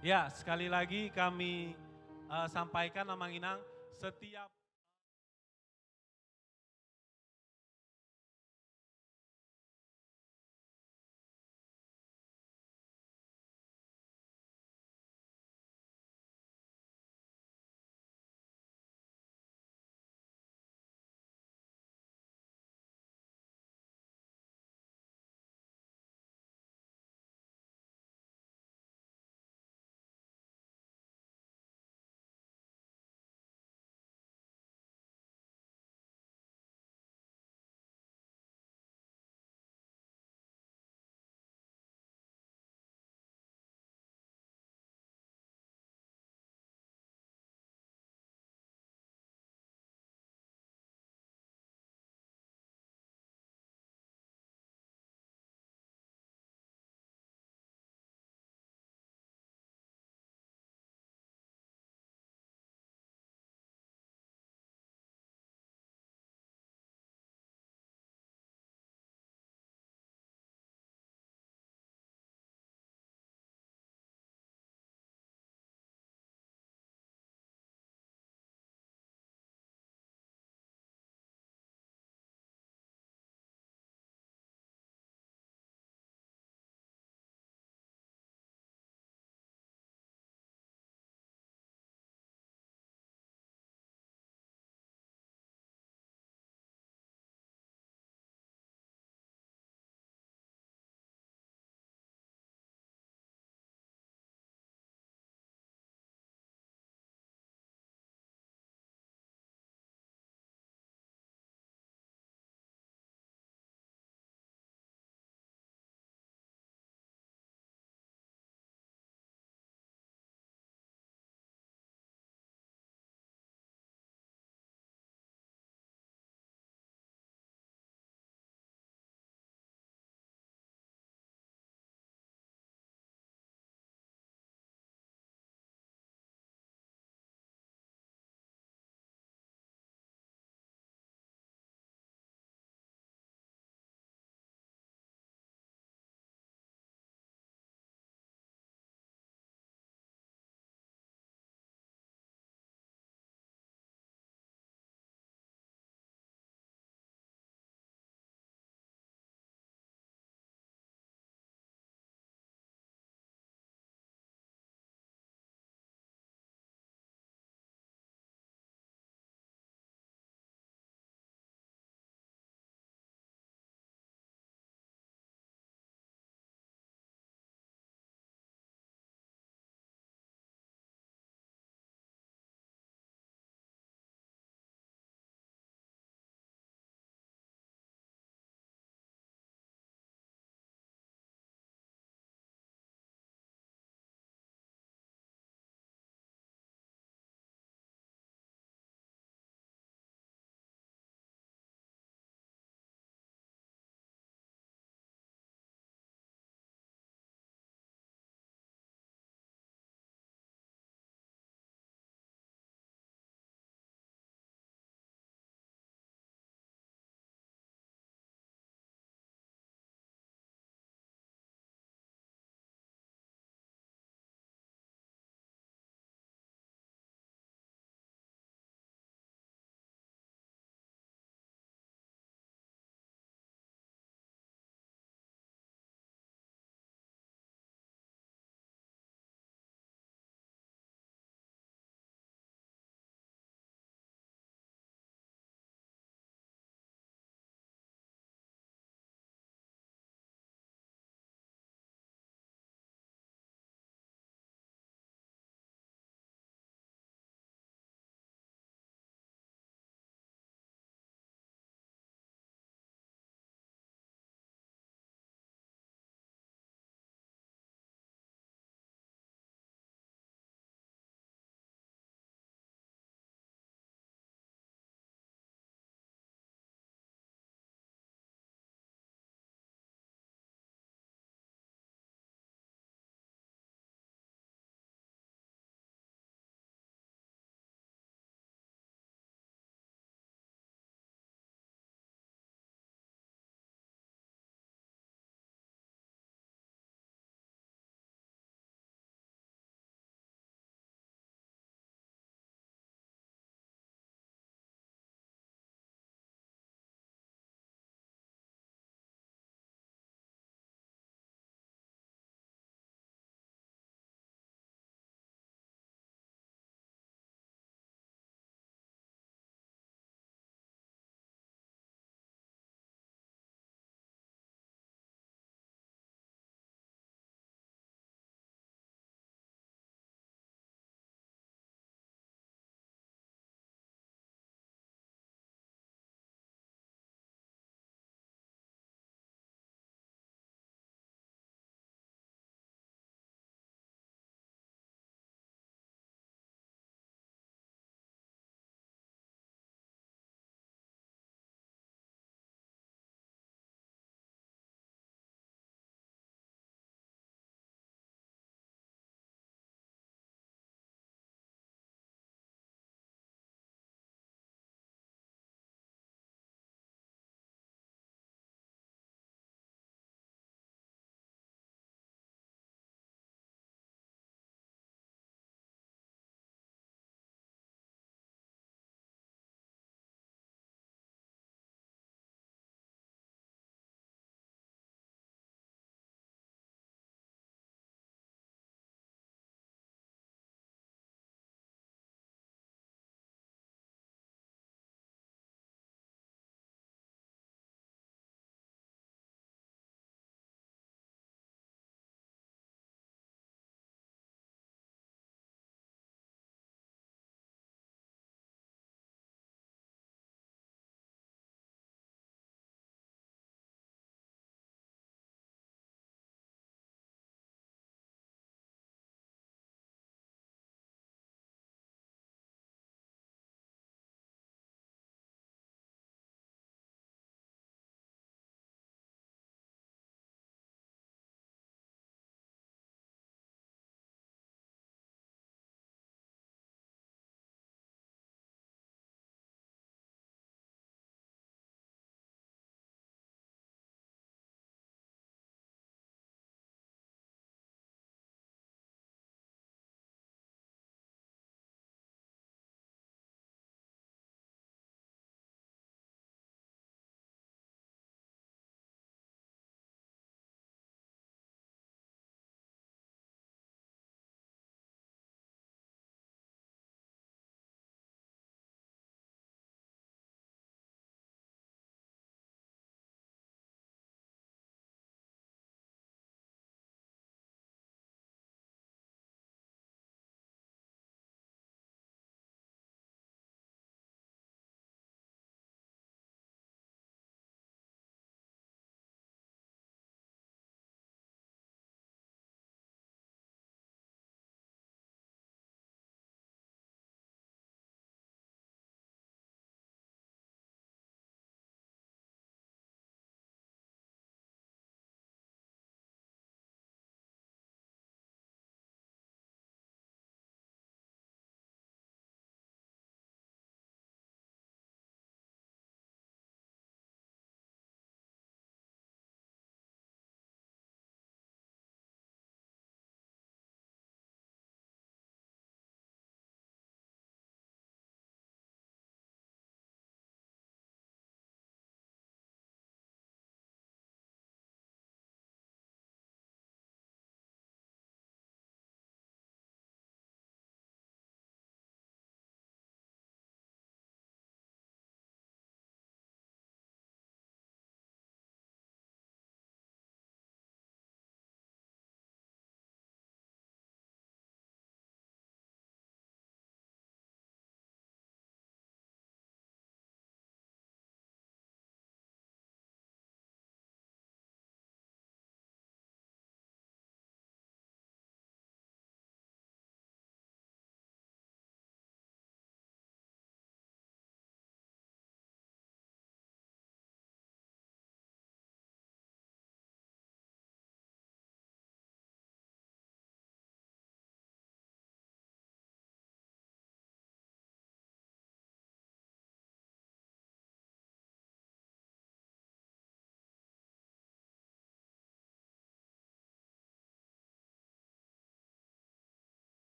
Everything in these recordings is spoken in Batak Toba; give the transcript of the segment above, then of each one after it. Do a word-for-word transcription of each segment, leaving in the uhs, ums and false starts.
Ya, sekali lagi kami, eh, sampaikan, Amang Inang, setiap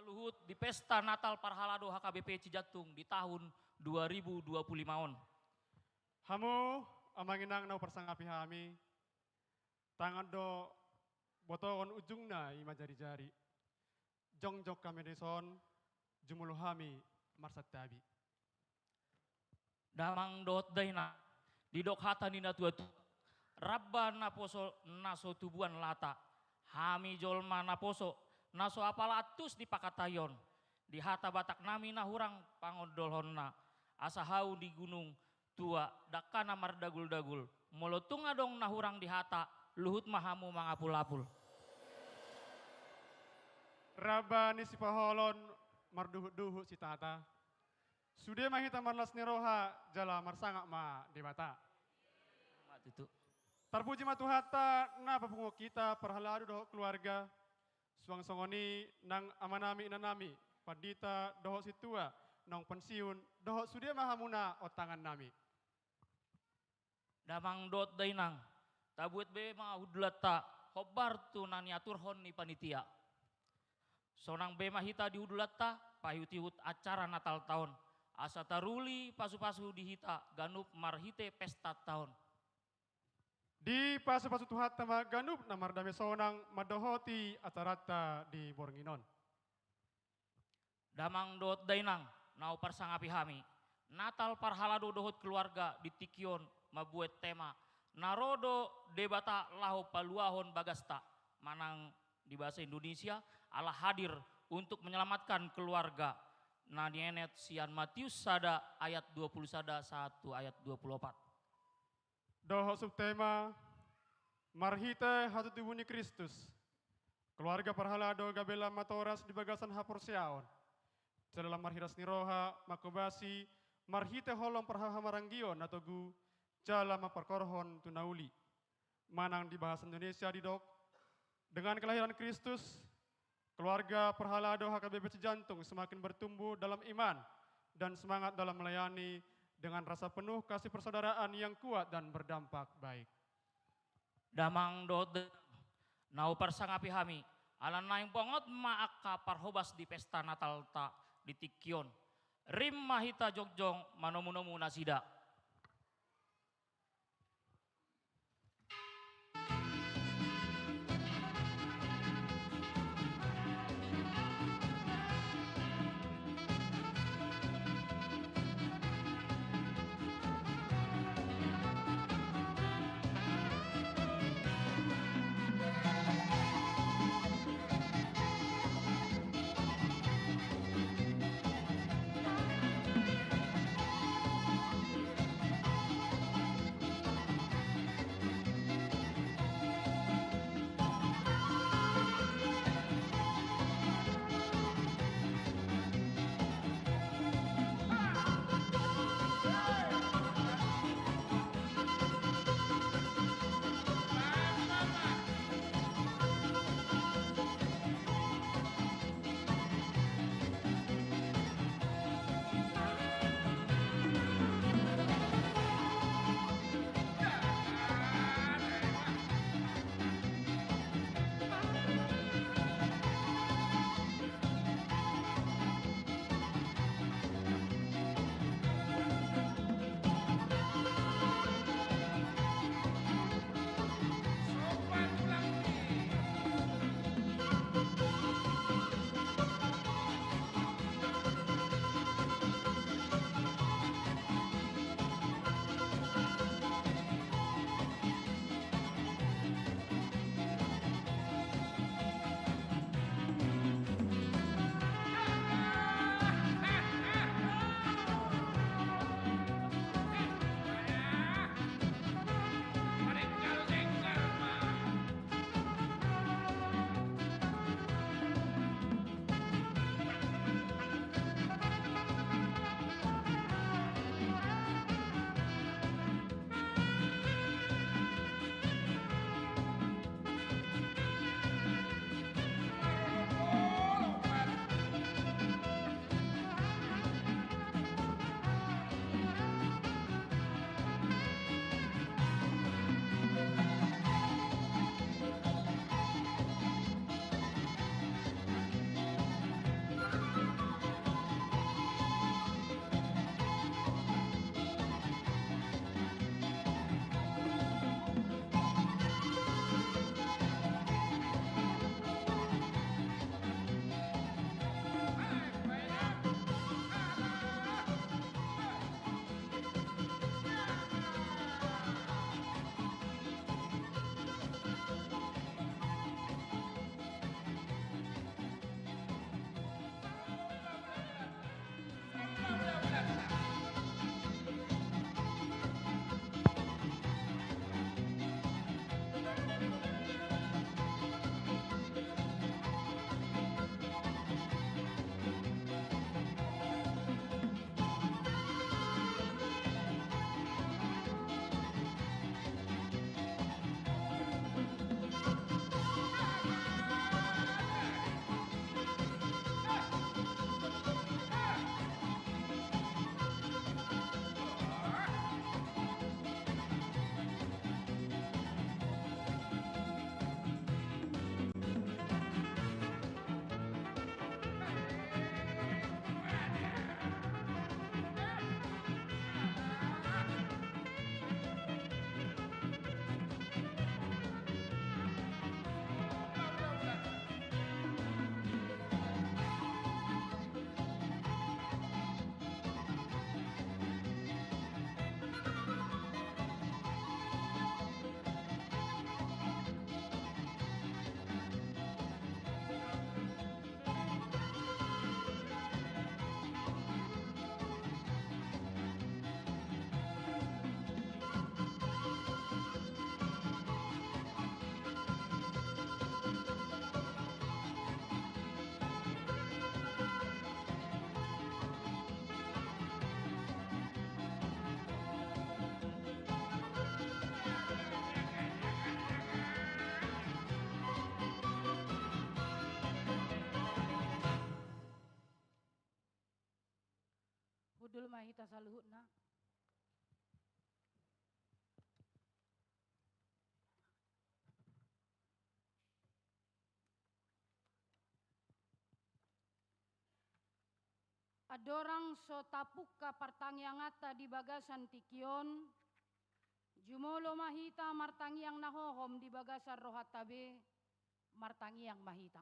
Luhut di pesta Natal parhalado H K B P Cijantung di tahun dua ribu dua puluh lima on. Hamu, amang inang na huparsangapi hami, tangan do botohon ujungna i ma jari-jari. Jongjong hami dison, jumolo hami marsantabi. Damang dohot dainang, didok hata ni na tua-tua, ramba na poso na so tubuan lata, hami jolma na poso na so apala antus di pangkataion, di hata Batak nami na hurang pangondolhonna, asa hau di gunung tua dangkana mardagul-dagul, molo tung adong na hurang di hata, luhut ma hamu mangapul-apul. Ramba ni sipaholon, marduhut-duhut sitata. Sude ma hita marlas ni roha, jala marsangap ma Debata. Ma tutu. Tarpuji ma Tuhanta na papunguhon hita parhalado dohot keluarga. Suang songon i nang amanami, inanami, pandita dohot sintua naung pensiun, dohot sude ma hamuna ontangan nami. Damang dohot dainang, tabuat be ma hundulanta hombar tu na niaturhon ni panitia. Sonang be ma hita di hundulanta paihut-ihut acara Natalta on, asa taruli pasu-pasu di hita ganup marhite pestanta on. Dipasu-pasu Tuhanta ma ganup na mardame sonang mandohoti acaranta di borngin on. Damang dohot dainang na huparsangapi hami, Natal parhalado dohot keluarga di tingki on mambuat tema na ro do Debata laho paluahon bagasta, manang di bahasa Indonesia, Allah hadir untuk menyelamatkan keluarga, na nienet sian Matius sada ayat dua puluh sada sahat tu ayat dua puluh opat. Dohot subtema, marhite hatutubu ni Kristus, keluarga parhalado gabe lam matoras di bagasan haporseaon, jala lam marhiras ni roha manghobasi marhite holong parhahamaranggion na togu, jala mamparkorhon tu na uli. Manang di bahasa Indonesia didok, dengan kelahiran Kristus, keluarga parhalado H K B P Cijantung semakin bertumbuh dalam iman dan semangat dalam melayani dengan rasa penuh kasih persaudaraan yang kuat dan berdampak baik. Damang dohot dainang, na huparsangapi hami, ala naeng bongot ma angka parhobas di pesta Natalta di tingki on. Rim ma hita jongjong manomu-nomu nasida. Ma hita saluhutna. Andorang so tapungka partangianganta di bagasan tingki on, jumolo ma hita martangiang na hohom di bagasan rohanta be, martangiang ma hita.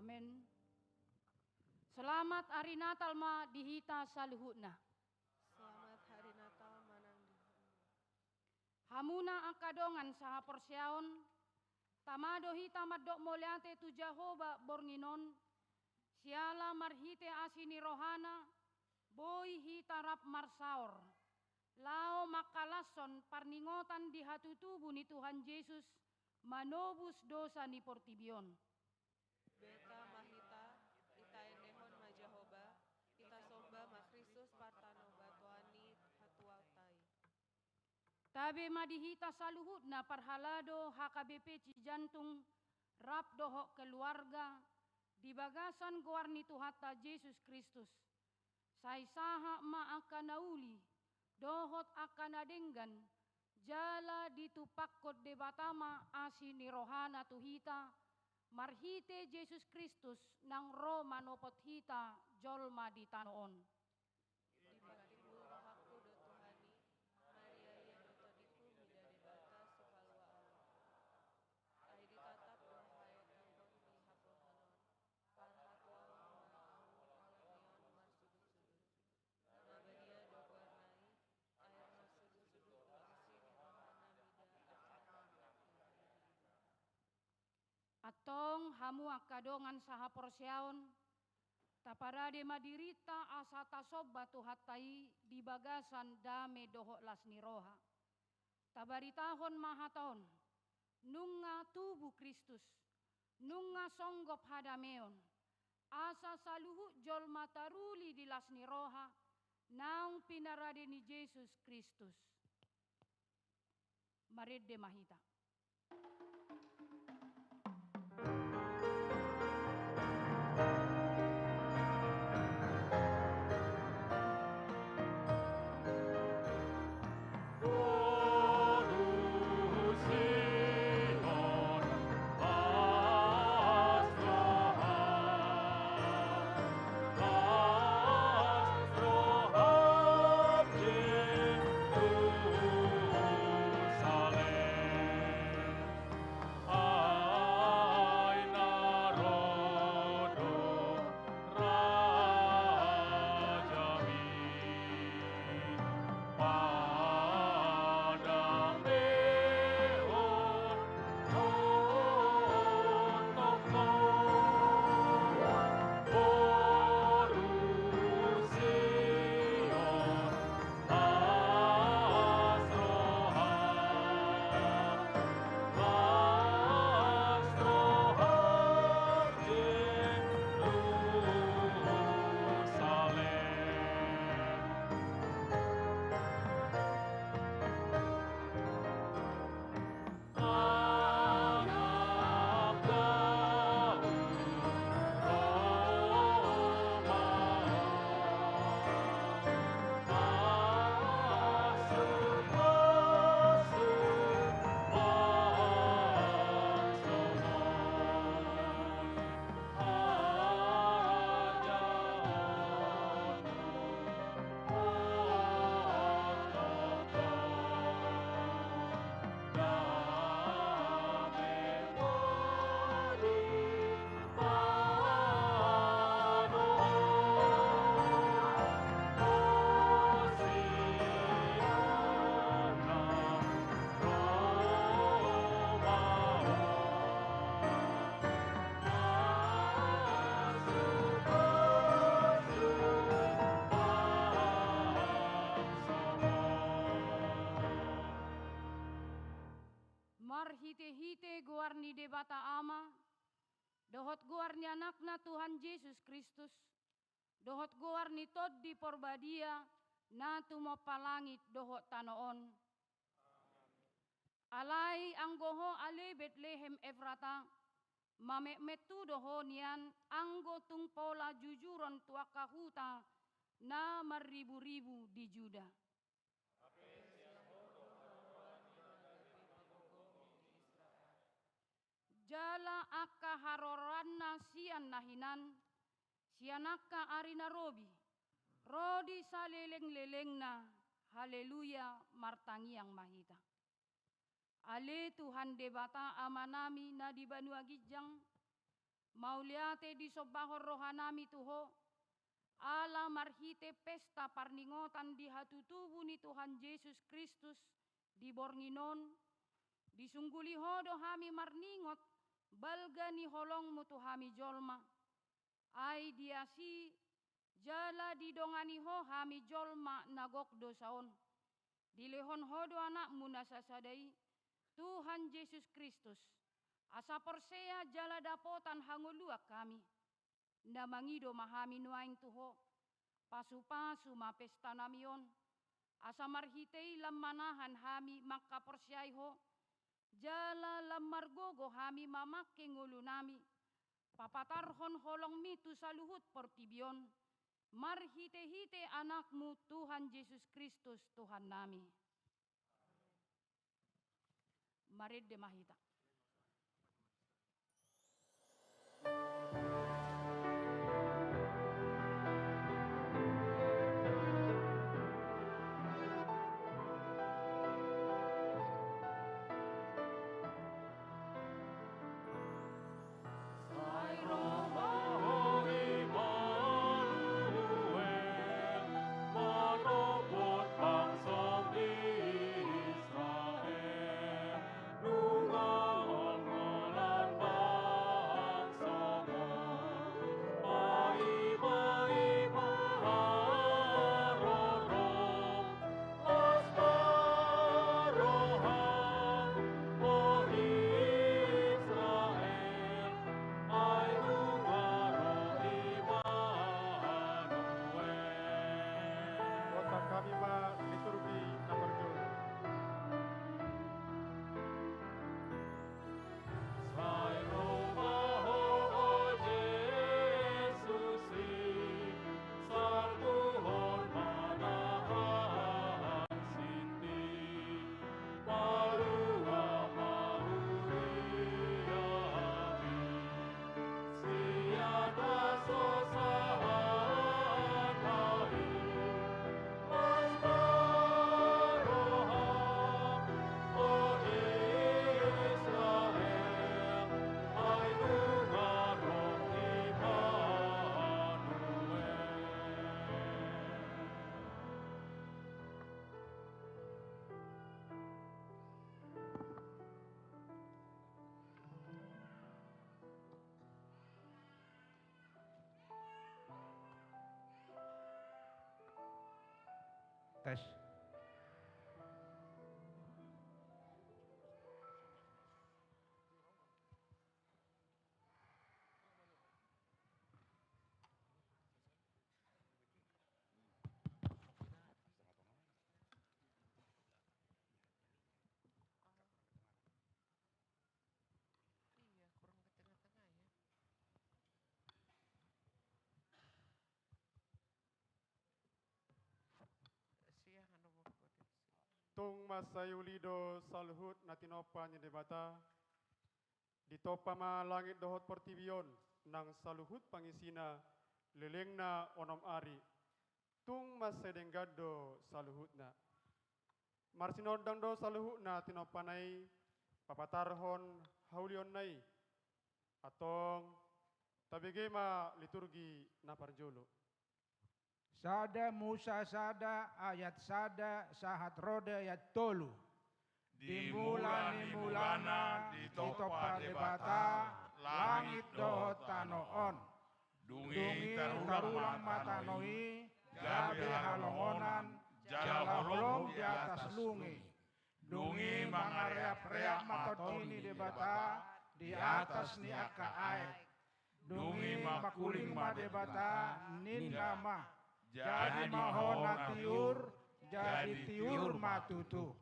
Amen. Selamat hari Natal ma di hita saluhutna. Selamat hari Natal ma nang di hamuna. Hamuna angka dongan sahaporseaon, tama do hita mandok mauliate tu Jahowa borngin on, siala marhite asi ni rohana, boi hita rap marsaor, laho mangkalashon parningotan di hatutubu ni Tuhan Jesus, manobus dosa ni portibi on. Beta ma hita, hita endehon ma Jahowa, hita somba ma Kristus partanobatoan ni hatuaonta i. Tabe ma di hita saluhutna parhalado H K B P Cijantung, rap dohot keluarga, di bagasan goar ni Tuhanta Jesus Kristus. Sai sahat ma angka na uli, dohot angka na denggan, jala ditumpakkon Debata ma asi ni rohana tu hita, marhite Jesus Kristus nang ro manopot hita jolma di tano on. Dipatimbul rohangku do Tuhan i, mariaia do tondingku mida Debata sipalua ahu. Ai ditatap do haeaon di haporseaon on, parhatuaon ma ahu alani on marsudut-sudut. Na badia do goarna i, ai marsudut-sudut do asi ni rohana mida angka na. Antong hamu angka dongan sahaporseaon, taparade ma dirinta asa tasomba Tuhanta i di bagasan dame dohot las ni roha. Tabaritahon ma hata on, nunga tubu Kristus, nunga songgop hadameon, asa saluhut jolma taruli di las ni roha, naung pinarade ni Jesus Kristus. Marende ma hita. ni Debata Ama, dohot goar ni Anakna Tuhan Jesus Kristus, dohot goar ni Tondi Porbadia, na tumompa langit dohot tano on. Alai anggo ho ale Betlehem Efrata, mametmet tu do ho nian anggo tung pola jujuron tu angka huta na marriburibu di Juda. Jala angka haroroanna sian na hinan, sian angka ari na robi, ro di salelenglelengna. Haleluya, martangiang ma hita. Ale Tuhan Debata Amanami na di banua ginjang, mauliate disombahon rohanami tu Ho, ala marhite pesta parningotan di hatutubu ni Tuhan Jesus Kristus di borngin on, disungguli Ho do hami marningot balga ni holongMu tu hami jolma. Ai diasi jala didongani Ho hami jolma na gok dosa on. Dilehon Ho do AnakMu na sasada i, Tuhan Jesus Kristus, asa porsea jala dapotan hangoluan hami. Na mangido ma hami nuaeng tu Ho, pasupasu ma pestanami on, asa marhite i lam manahan hami mangkaporseai Ho, jala lam margogo hami mamangke ngolunami, papatarhon holongMi tu saluhut portibi on, marhitehite AnakMu Tuhan Jesus Kristus Tuhannami. Marende ma hita. Boan hami ma liturgi na parjolo. Sai roha Ho, o Jesus i, salpuhon ma na hasinti, palua ma huriami sian hasusaan nami. Tes. Iya, kurang ke tengah-tengah ya. Siang anu. Tung mansai uli do saluhut na tinompa ni Debata. Ditompa ma langit dohot portibi on, nang saluhut pangisina, lelengna onom ari. Tung mansai denggan do saluhutna. Marsinondang do saluhutna tinompana i, papatarhon haulionna i. Antong, tabege ma liturgi na parjolo. Sada Musa sada ayat sada sahat ro do ayat tolu. Di mula ni mulana ditompa Debata langit dohot tano on. Dung i tarulang ma tano i gabe halongonan jala holong di atas lung i. Dung i mangareapreap ma Tondi ni Debata atas ni angka aek. Dung i mangkuling ma Debata, ninna ma: Jadi ma ho na tiur, jadi tiur ma tutu.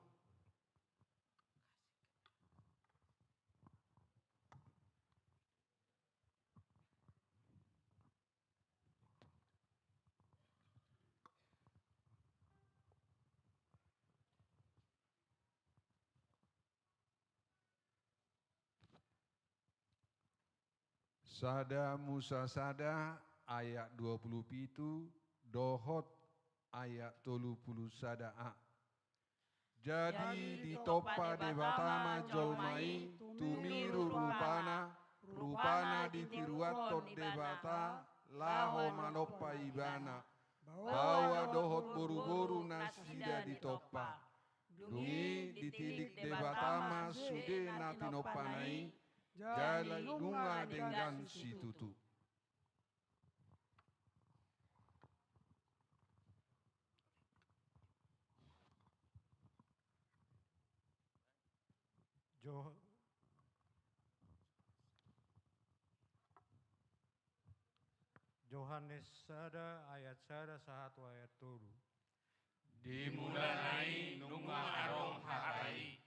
Sada Musa sada ayat dua pulu pitu dohot ayat tolu pulu sada a. Jadi ditompa Debata ma jolma i tumiru rupana, rupana ditiruonhon Debata laho manompa ibana, baoa dohot boruboru nasida ditompa. Dung i ditilik Debata ma sude na tinompana i, jala nunga denggan situtu. Jo-, Johannes sada ayat sada sahat tu ayat tolu. Di mulana i nunga adong Hata i,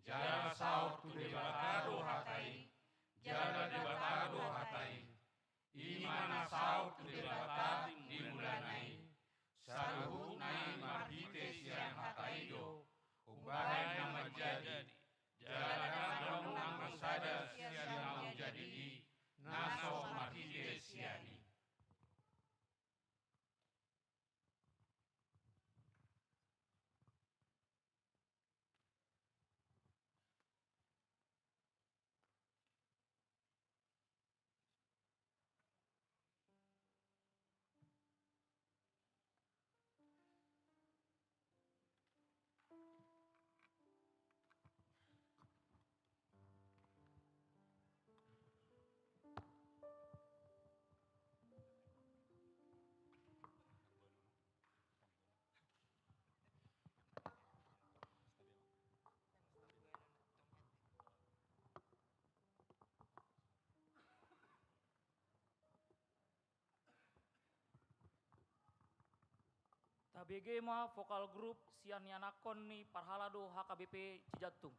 jala saut tu Debata do Hata i, jala Debata do Hata i. I ma na saut tu Debata di mulana i. Saluhutna i marhite sian Hata i do umbahen na manjadi, jala ndang adong nang sada sian na umjadi i na so marhite sian i. Tabege ma vokal grup sian ianakhon ni parhalado H K B P Cijantung.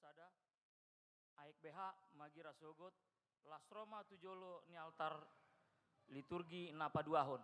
sada. Aek beha magira sogot, las ro ma tu jolo ni altar liturgi na paduahon.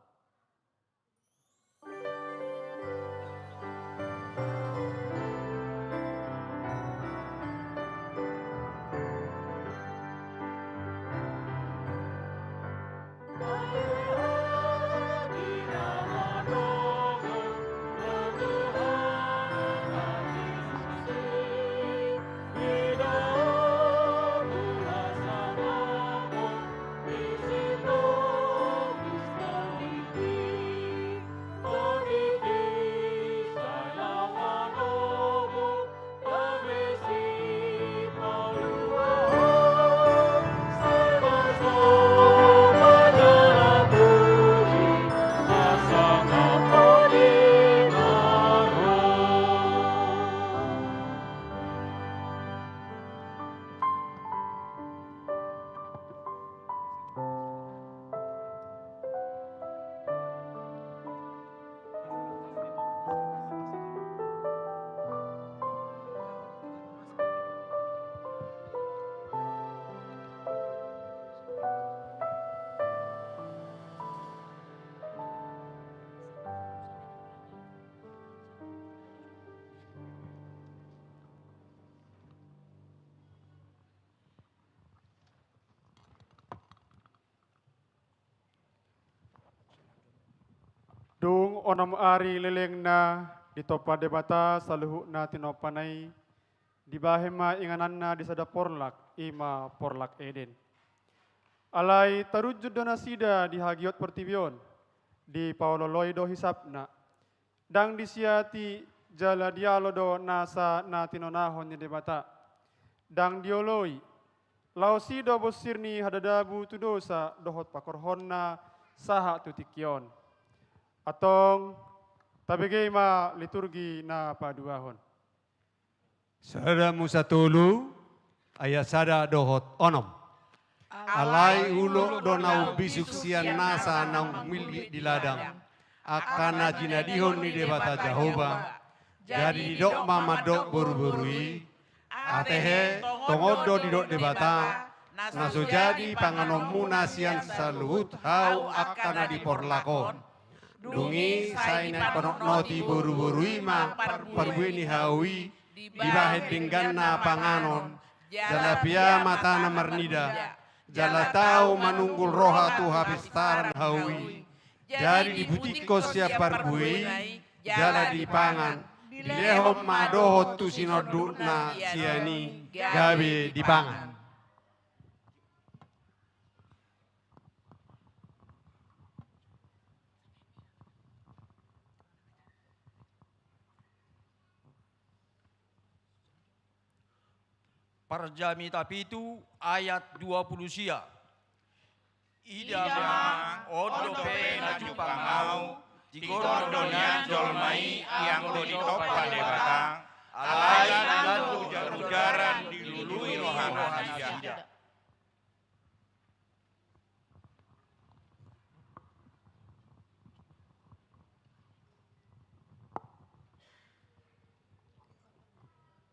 Dung onom ari lelengna, ditompa Debata saluhutna tinompana i, dibahen ma ingananna di sada porlak, i ma porlak Eden. Alai tarunjun do nasida di hagiot portibi on, dipaoloi do hisapna. Ndang disiati jala dialo do nasa na tinonahon ni Debata. Ndang dioloi, laos i do bonsir ni hadadabu tu dosa dohot pakorhonna sahat tu tingki on. Antong, tabege ma liturgi na paduahon. Sada Musa tolu, ayat sada dohot onom. Alai ulok do na umbisuk sian nasa naung milgit di ladang, angka na jinadihon ni Debata Jahowa. Jadi didok ma mandok boruboru i, atehe, tongon do didok Debata, na so jadi panganonmuna sian saluhut hau angka na di porlak on. Dung i sai naeng panotnoti boruboru i ma parbue ni hau i, dibahen dengganna panganon, jala pea ma tano marnida, jala tau manunggul roha tu hapistaran hau i. Jadi diputikkon sian parbue i, jala dipangan, dilehon ma dohot tu sinondukna sian i, gabe dipangan. Parjamita pitu ayat dua pulu sia. Ida ma, on dope na jumpang ahu, tigor do nian jolma i anggo ditompa Debata, alai lan do ujarujaran dilului rohana nasida.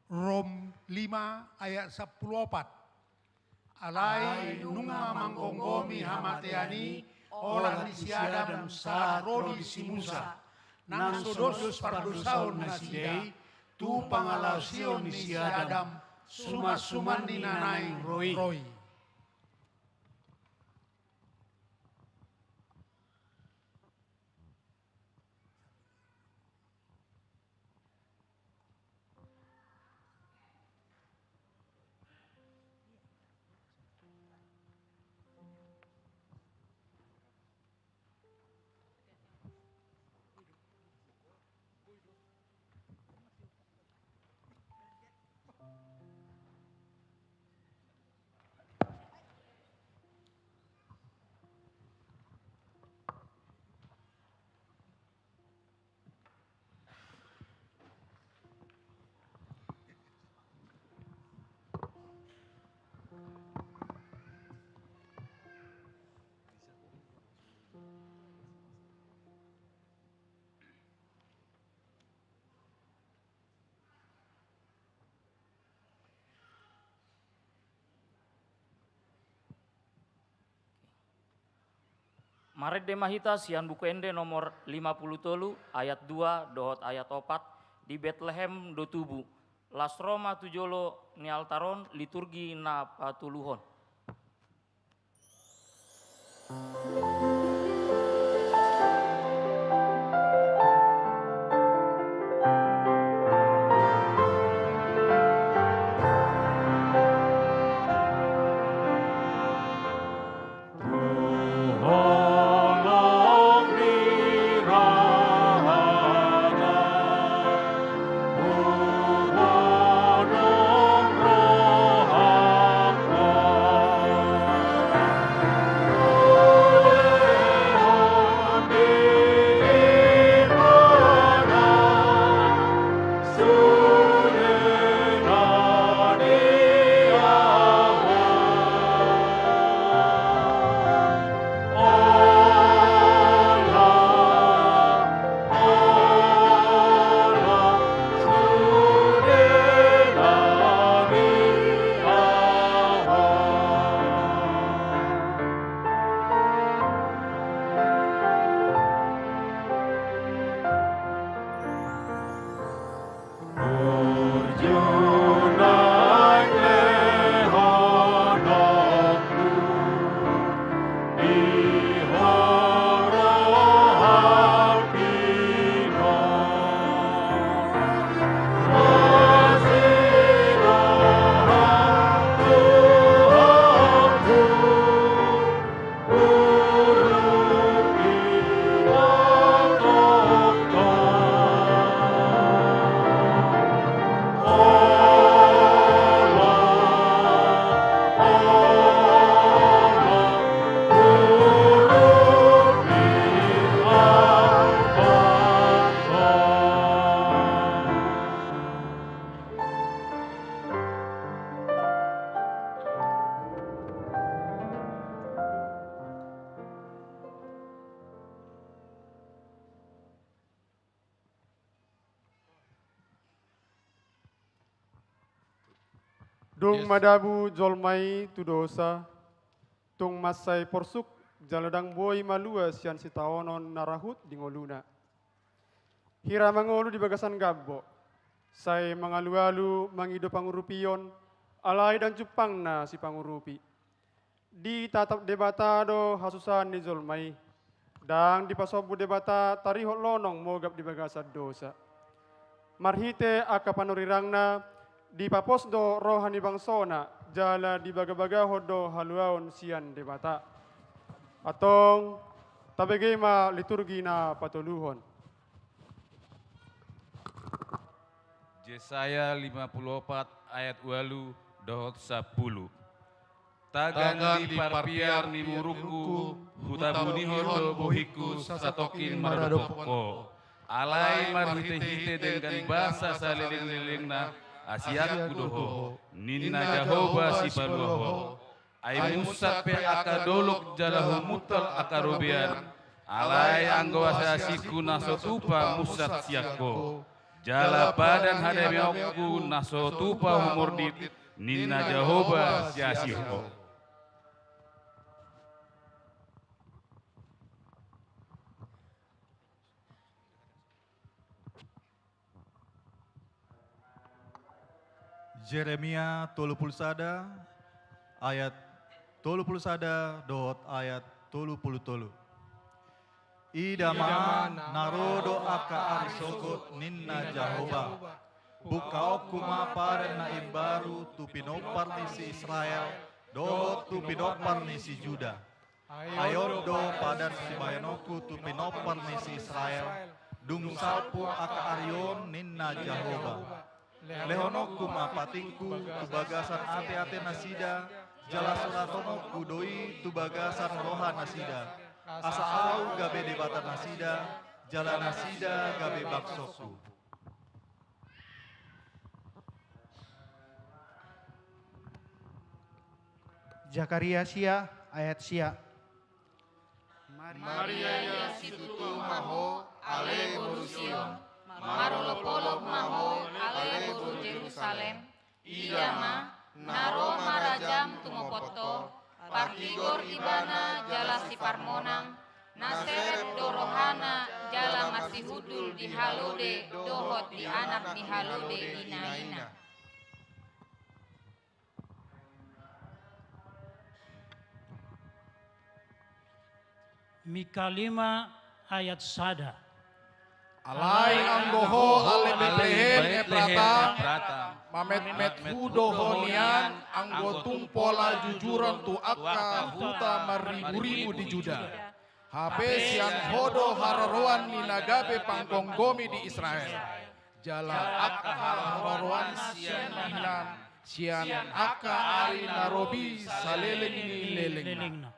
Rom lima ayat sampulu opat. Alai nunga manggomgomi hamatean i olat ni si Adam sahat ro di si Musa, nang so dos pardosaon nasida i, tu pangalaosion ni si Adam sumansuman ni na naeng ro i. Marende ma hita sian Buku Ende nomor lima pulu tolu, ayat dua dohot ayat opat, di Betlehem do tubu. Las ro ma tu jolo ni altar on liturgi na patoluhon. Dung madabu jolma i tu dosa, tung mansai porsuk jala ndang boi malua sian sitaonon na rahut di ngoluna. Hira mangolu di bagasan gambok, sai mangalualu mangido pangurupion, alai ndang jumpangna sipangurupi. Ditatap Debata do hasusahan ni jolma i. Ndang dipasombu Debata tarihot lonong mogap di bagasan dosa. Marhite angka panurirangna, dipapos do roha ni bangsona, jala dibagabagahon do haluaon sian Debata. Antong, tabege ma liturgi na patoluhon. Jesaya lima pulu opat ayat ualu dohot sampulu. Tagan di parpiar ni murukku, hutabunihon do bohingku satongkin maradophon ho. Alai marhitehite denggan basa salelenglelengna, asianku do ho, ninna Jahowa sipalua ho. Ai munsat pe angka dolok jala humuntal angka robean, alai anggo asiasingku na so tupa munsat sian ho, jala padan hadameonku na so tupa humordit, ninna Jahowa sian ho. Jeremia tolu pulu sada, ayat tolu pulu sada dohot ayat tolu pulu tolu. Ida ma, na ro do angka ari sogot, ninna Jahowa. Bungkaonku ma padan na imbaru tu pinompar ni si Israel dohot tu pinompar ni si Juda. Ai on do padan sibahenonku tu pinompar ni si Israel, dung salpu angka ari on, ninna Jahowa. Lehononku ma patikku tu bagasan ateate nasida, jala surathononku do i tu bagasan roha nasida, asa ahu gabe Debata nasida, jala nasida gabe bangsongku. Jakaria sia, ayat sia. Maria, ia situtu ma ho, ale boru Sion, marolopolop ma ho, ale boru Jerusalem. Ida ma, na ro ma rajam tumopot ho, partigor ibana jala siparmonang, Na serep do rohana jala masihundul di halode dohot di anak ni halode i na ina. Mika lima ayat sada. Alai anggo ho, ale Betlehem Efrata, mametmet hu do ho nian, anggo tung pola jujuron tu angka huta marriburibu di Juda. Hape sian ho do haroroan ni na gabe panggomgomi di Israel. Jala angka haroroan sian na hinan, sian angka ari na robi saleleng ni lelengna.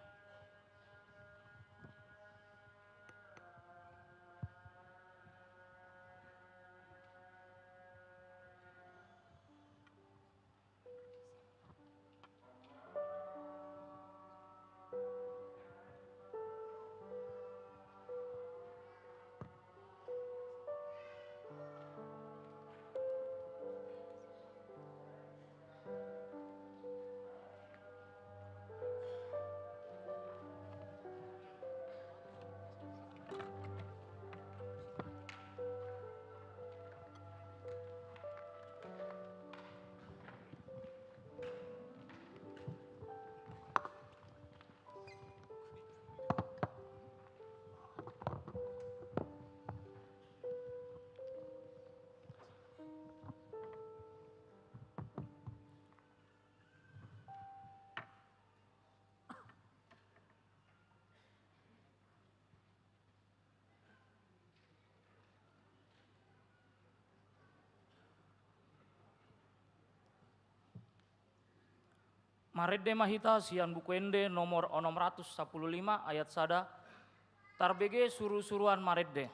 Marende ma hita sian Buku Ende nomor onom ratus sampulu lima ayat sada, tarbege surusuruan marende.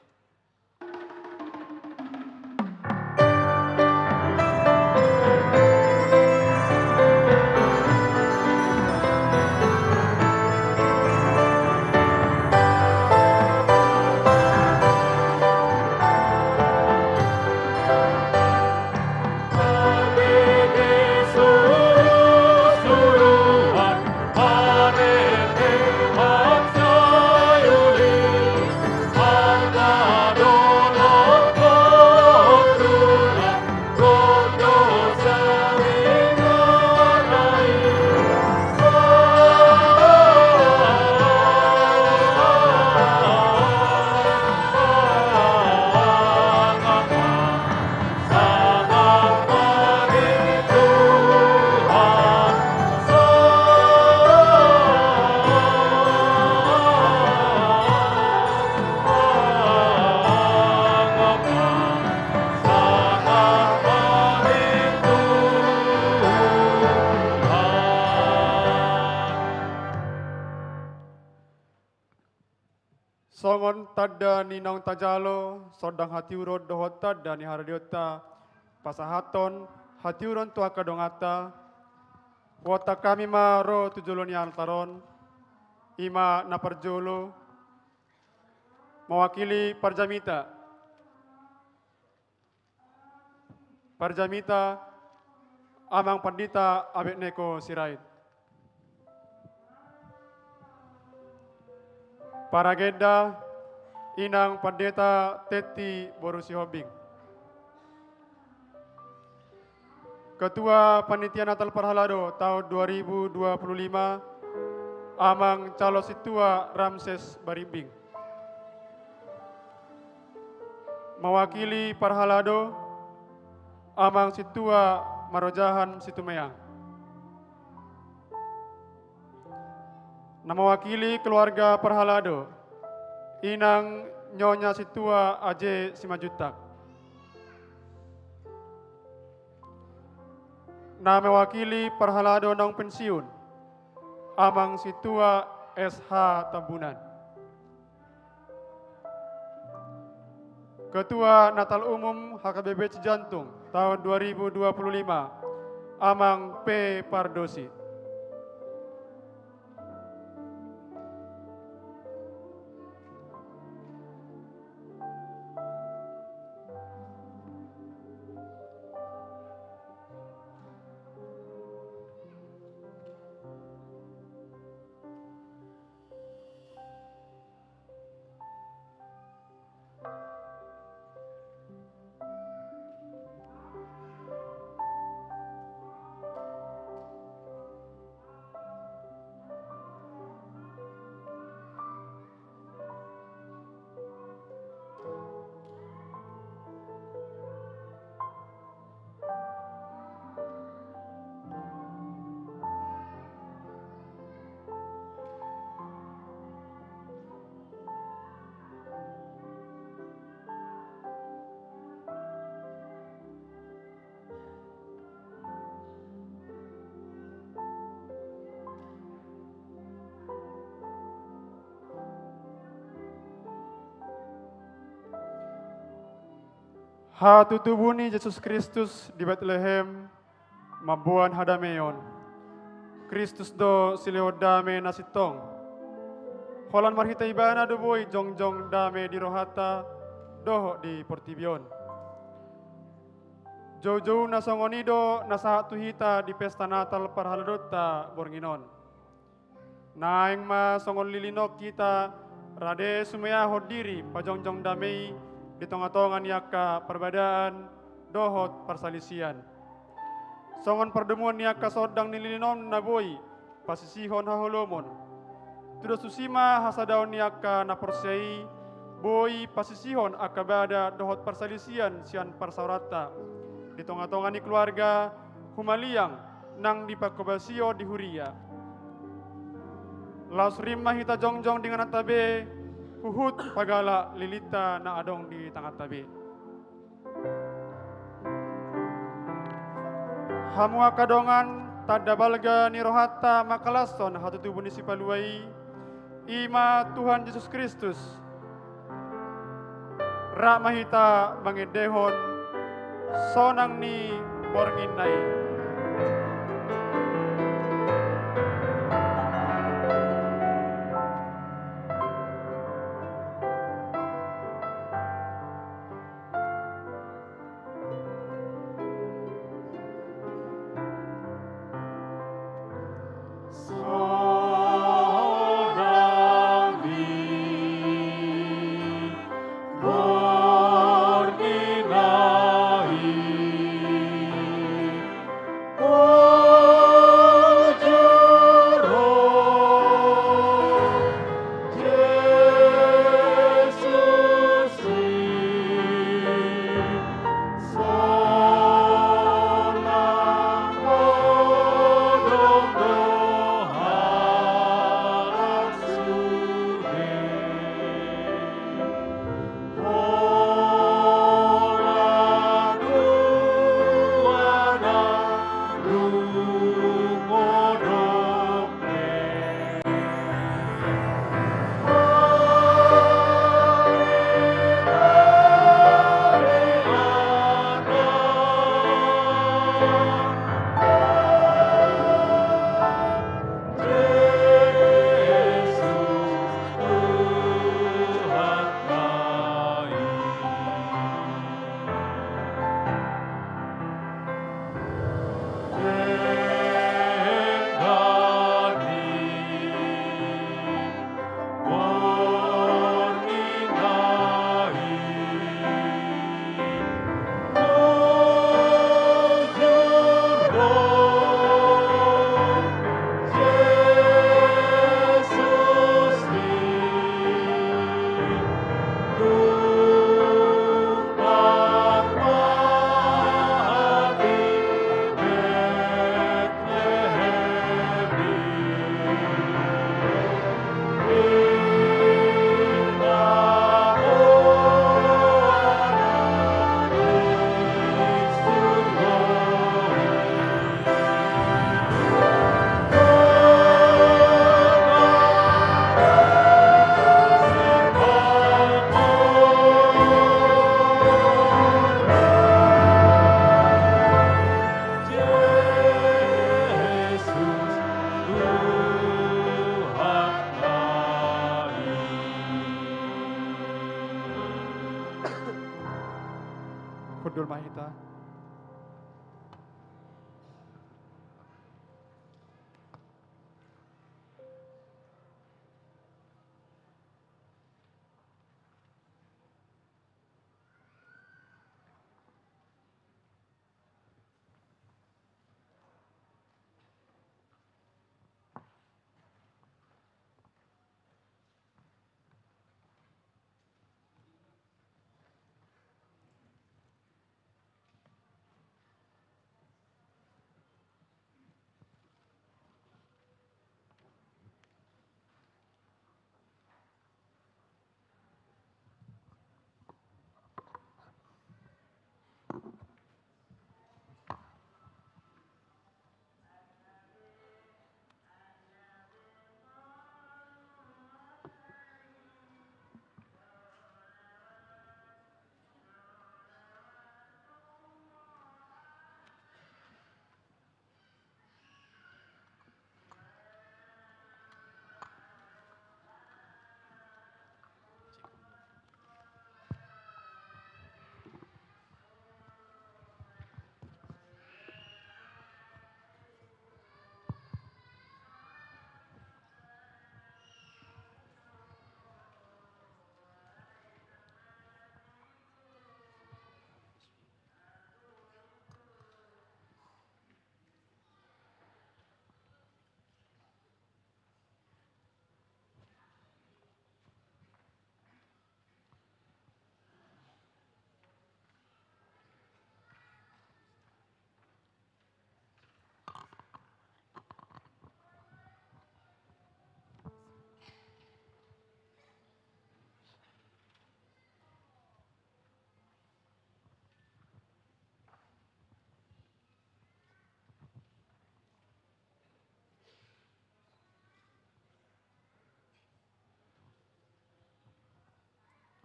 Songon tanda ni naung tajalo, sondang hatiuron dohot tanda ni haradeonta, pasahathon hatiuron tu angka donganta, huontak hami ma ro tu jolo ni altar on, i ma na parjolo, mewakili parjamita. Parjamita, Amang Pandita Abed Neko Sirait. Paragenda, Inang Pandita Tetti boru Sihombing. Ketua Panitia Natal Parhalado tahun dua ribu dua puluh lima, Amang Calo Sintua Ramses Barimbing. Mewakili parhalado, Amang Sintua Marojahan Situmeang. Na mewakili keluarga parhalado, Inang Nyonya Sintua Aje Simanjuntak. Na mewakili parhalado naung pensiun, Amang Sintua S H Tambunan. Ketua Natal Umum H K B P Cijantung tahun dua ribu dua puluh lima, Amang P Pardosi. Hatutubu ni Jesus Kristus di Betlehem mamboan hadameon. Kristus do silehon dame na sintong. Holan marhite Ibana do boi jongjong dame di rohanta dohot di portibi on. Joujouna songon i do na sahat tu hita di pesta Natal parhaladoanta borngin on. Naeng ma songon lilin on hita rade sumeahon diri pajongjong dame i di tongatonga ni angka parbadaan dohot parsalisian. Songon pardomuan ni angka sondang ni lilin on na boi pasisihon haholomon. Tudos tusi ma hasadaon ni angka na porsea i boi pasisihon angka bada dohot parsalisian sian parsaoranta di tongatonga ni keluarga humaliang nang di pangkobasio di huria. Laos rim ma hita jongjong di ingananta be huhut pagalak lilinta na adong di tanganta be. Hamu angka dongan, tanda balga ni rohanta mangkalashon hatutubu ni Sipalua i, i ma Tuhan Jesus Kristus. Rap ma hita mangendehon sonang ni borngin na i. Hundul ma hita.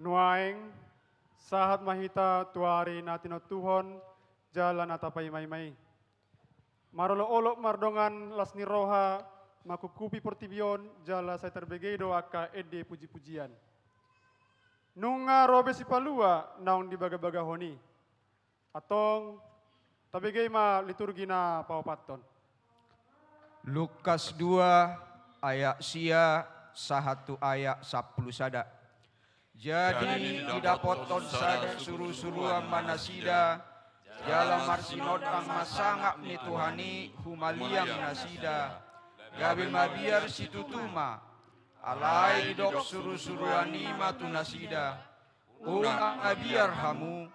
Nuaeng, sahat ma hita tu ari na tinontuhon jala na tapaimaima i. Marolopolop mardongan las ni roha, mangkuphupi portibi on, jala sai tarbege do angka ende pujipujian. Nunga ro be Sipalua naung dibagabagahon i. Antong, tabege ma liturgi na paopathon. Lukas dua, ayat sia sahat tu ayat sampulu sada. Jadi didapothon sada surusuruan ma nasida, jala marsinondang ma sangap ni Tuhan i humaliang nasida, gabe mabiar situtu ma. Alai didok surusuruan i ma tu nasida: Unang mabiar hamu,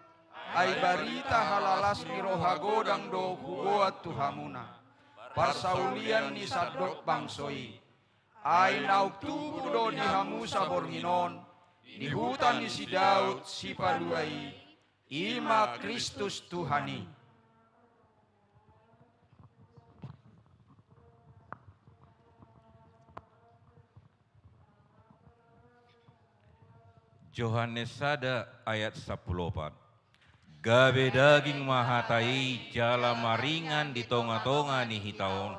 ai barita halalas ni roha godang do huboan tu hamuna, parsaulian ni sandok bangso i. Ai naung tubu do di hamu saborngin on, di huta ni si Daud Sipalua i, i ma Kristus Tuhan i. Johannes sada ayat sampulu opat. Gabe daging ma hata i jala maringan di tongatonga ni hita on.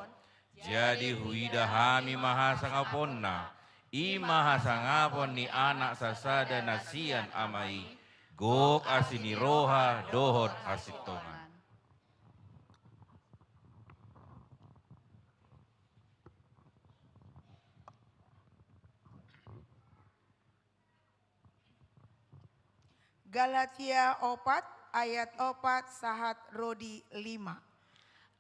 Jadi huida hami ma hasangaponna, i ma hasangapon ni Anak sasada na sian Ama i, gok asi ni roha dohot hasintongan. Galatia opat ayat opat sahat ro di lima.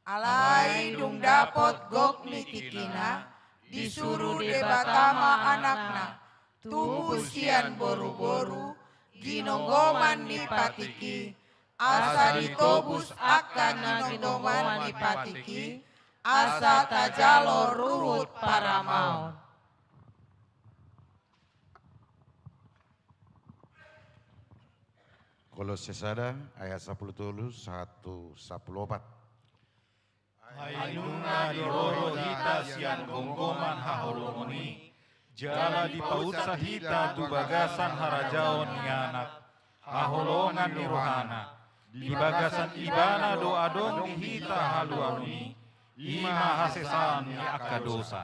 Alai dung dapot gok ni tingkina, disuru Debata ma Anakna, tubu sian boruboru, ginonggoman ni patik i, asa ditobus angka ginonggoman ni patik i, asa tajalo ruhut paramaon. Kolose sada ayat sampulu tolu sahat tu sampulu opat. Ai nunga diroha hita sian gomgoman haholomon i, jala dipaunsa hita tu bagasan harajaon ni Anak, haholongan ni rohana, di bagasan Ibana do adong di hita haluaon i, i ma hasesaan ni angka dosa.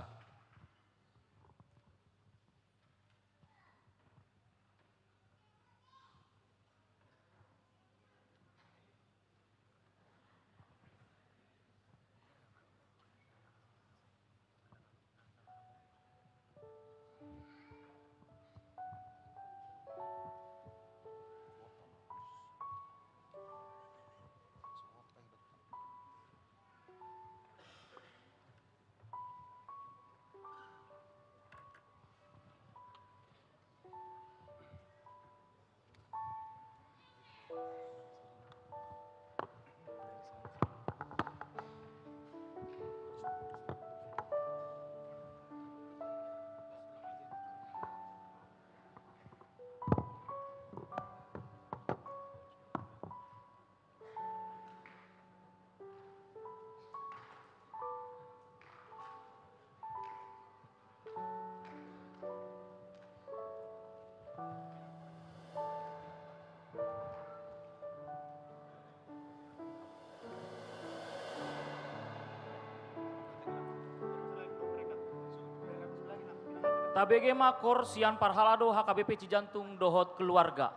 Tabege ma koor sian parhalado H K B P Cijantung dohot keluarga.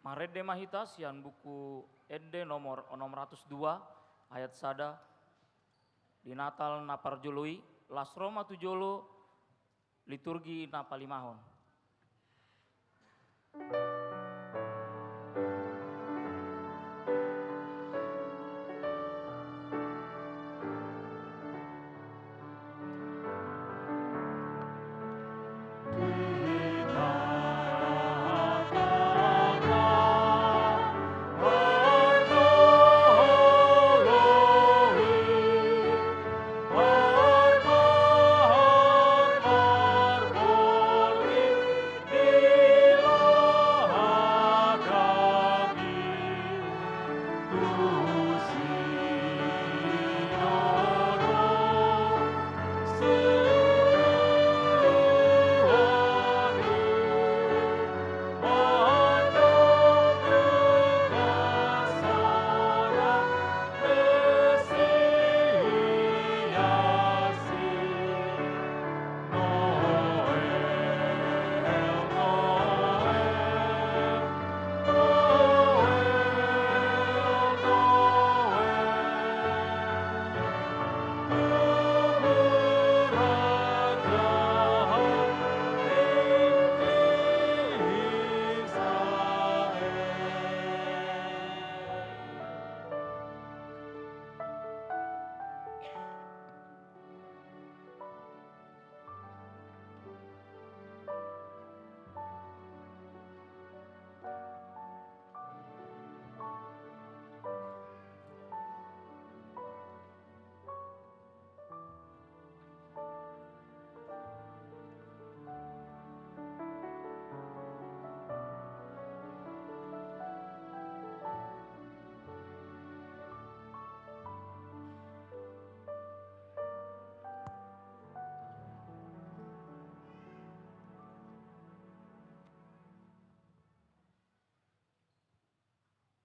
Marende ma hita sian buku Ende nomor onom ratus dua, ayat sada. Di Natal na parjolo i, las ro ma tu jolo liturgi na palimahon.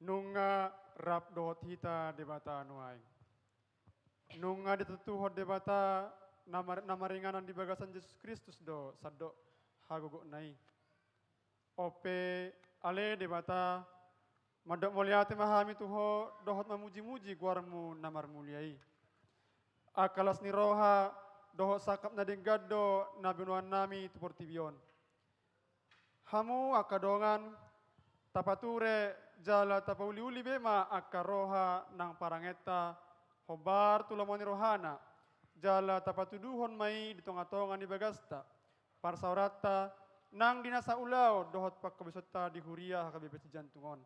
Nunga rap dohot hita Debata nuaeng. Nunga ditontuhon Debata na mar-, na maringanan di bagasan Jesus Kristus do sandok hagogotna i. Onpe ale Debata, mandok mauliate ma hami tu Ho dohot mamuji-muji goarMu na marmulia i. Angka las ni roha dohot sangkap na denggan do na binoannami tu portibi on. Hamu angka dongan, tapature jala tapauli-uli be ma angka roha nang parangenta hombar tu lomo ni rohana, jala tapatuduhon ma i di tonga-tonga ni bagasta, parsaoranta nang di nasa ulaon dohot pangkobasonta di huria H K B P Sijantung on.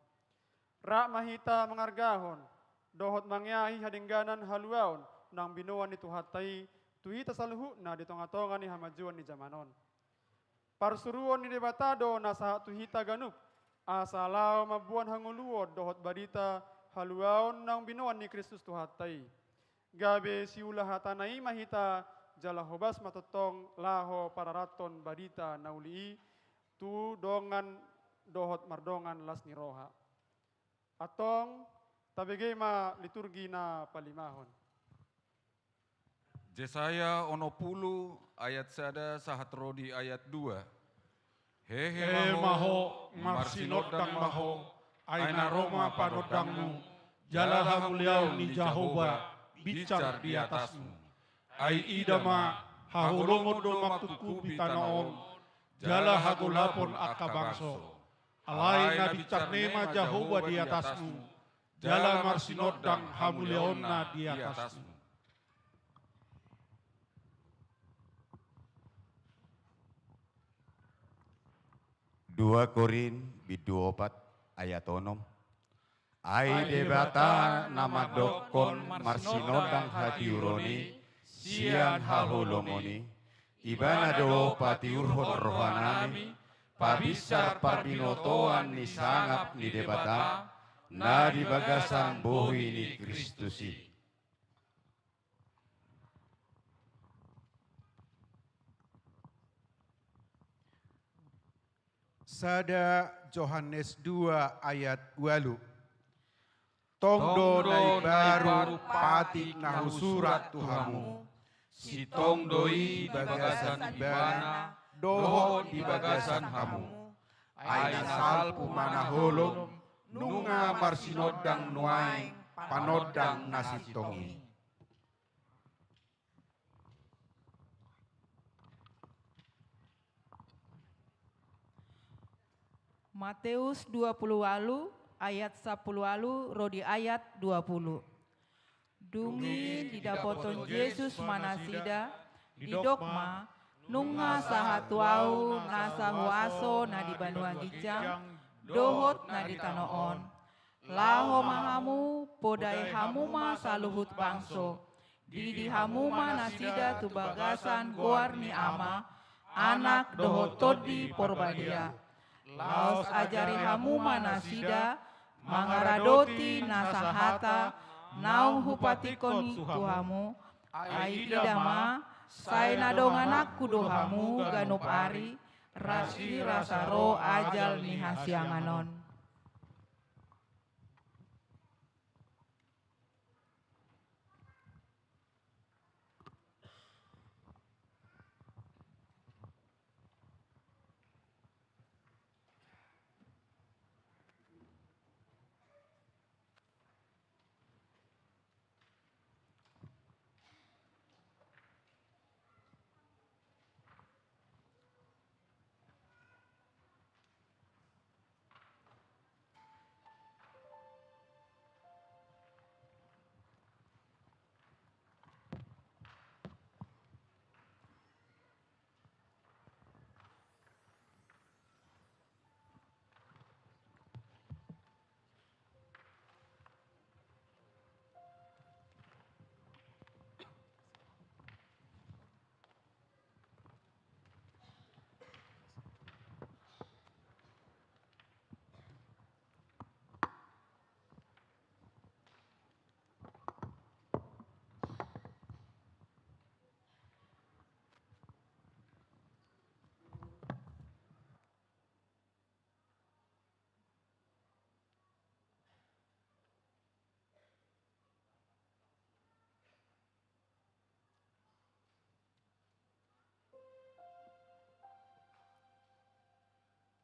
Rap ma hita mangargahon dohot mangeahi hadengganan haluaon nang binoan ni Tuhanta i tu hita saluhutna di tonga-tonga ni hamajuon ni jaman on. Parsuruon ni Debata do na sahat tu hita ganup, asa laho mamboan hangoluon dohot barita haluaon nang binoan ni Kristus Tuhanta i. Gabe siula hatana i ma hita, jala hobas ma tongtong laho pararathon barita na uli i tu dongan dohot mardongan las ni roha. Antong, tabege ma liturgi na palimahon. Jesaya onom pulu ayat sada sahat ro di ayat dua. Hehe ma ho, marsinondang ma ho, ai na ro ma panondangmu, jala hamuliaon ni Jahowa binsar di atasmu. Ai ida ma, haholomon do mangkungkupi tano on, jala hagolapon angka bangso. Alai na binsarna ma Jahowa di atasmu, jala marsinondang hamuliaonna di atasmu. Dua Korint bindu opat ayat onom. Ai Debata na mandokkon marsinondang hatiuron i sian haholomon i, Ibana do patiurhon rohanami, pabinsar parbinotoan ni sangap ni Debata, na di bagasan bohi ni Kristus i. Sada Johannes dua ayat ualu. Tong do na imbaru patik na husurat tu hamu, sintong do i di bagasan Ibana dohot di bagasan hamu. Ai na salpu ma na holom, nunga marsinondang nuaeng panondang na sintong i. Mateus dua pulu ualu ayat sampulu ualu ro di ayat dua pulu. Dung i didapothon Jesus ma nasida, didok ma, nunga sahat tu Ahu nasa huaso na di banua ginjang dohot na di tano on. Laho ma hamu, podai hamu ma saluhut bangso. Didi hamu ma nasida tu bagasan goar ni Ama, Anak dohot Tondi Porbadia. Laos ajari hamu ma nasida mangaradoti nasa hata naung hupatikkon tu hamu. Ai ida ma, sai na dongananku do hamu ganup ari, rasirasa ro ajal ni hasiangan on.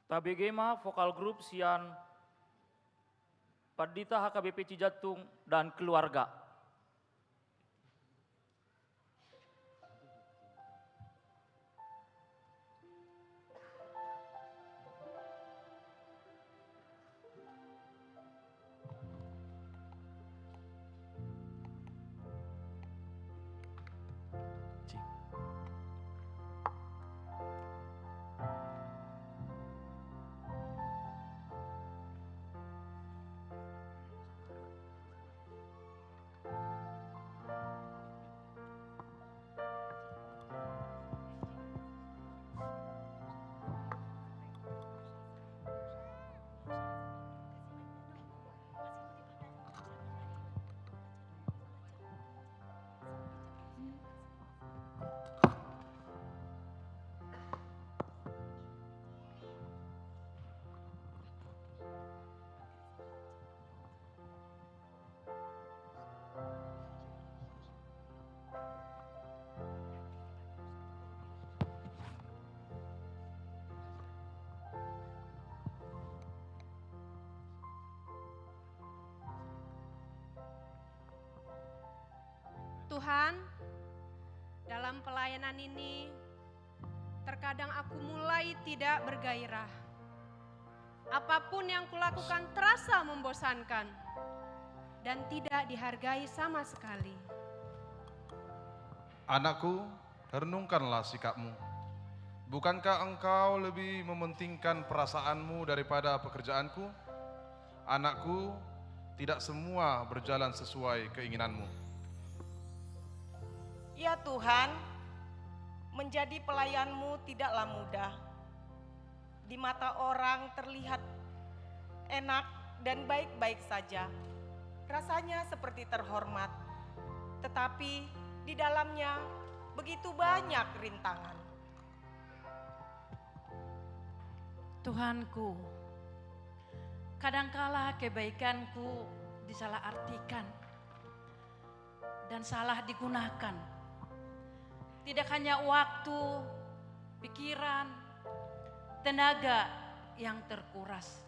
Tabege ma vokal grup sian Pandita H K B P Cijantung dan keluarga. Tuhan, dalam pelayanan ini, terkadang aku mulai tidak bergairah. Apapun yang kulakukan terasa membosankan dan tidak dihargai sama sekali. Anakku, renungkanlah sikapmu. Bukankah engkau lebih mementingkan perasaanmu daripada pekerjaanku? Anakku, tidak semua berjalan sesuai keinginanmu. Ya Tuhan, menjadi pelayanmu tidaklah mudah. Di mata orang terlihat enak dan baik-baik saja. Rasanya seperti terhormat. Tetapi di dalamnya begitu banyak rintangan. Tuhanku, kadangkala kebaikanku disalahartikan dan salah digunakan. Tidak hanya waktu, pikiran, tenaga yang terkuras,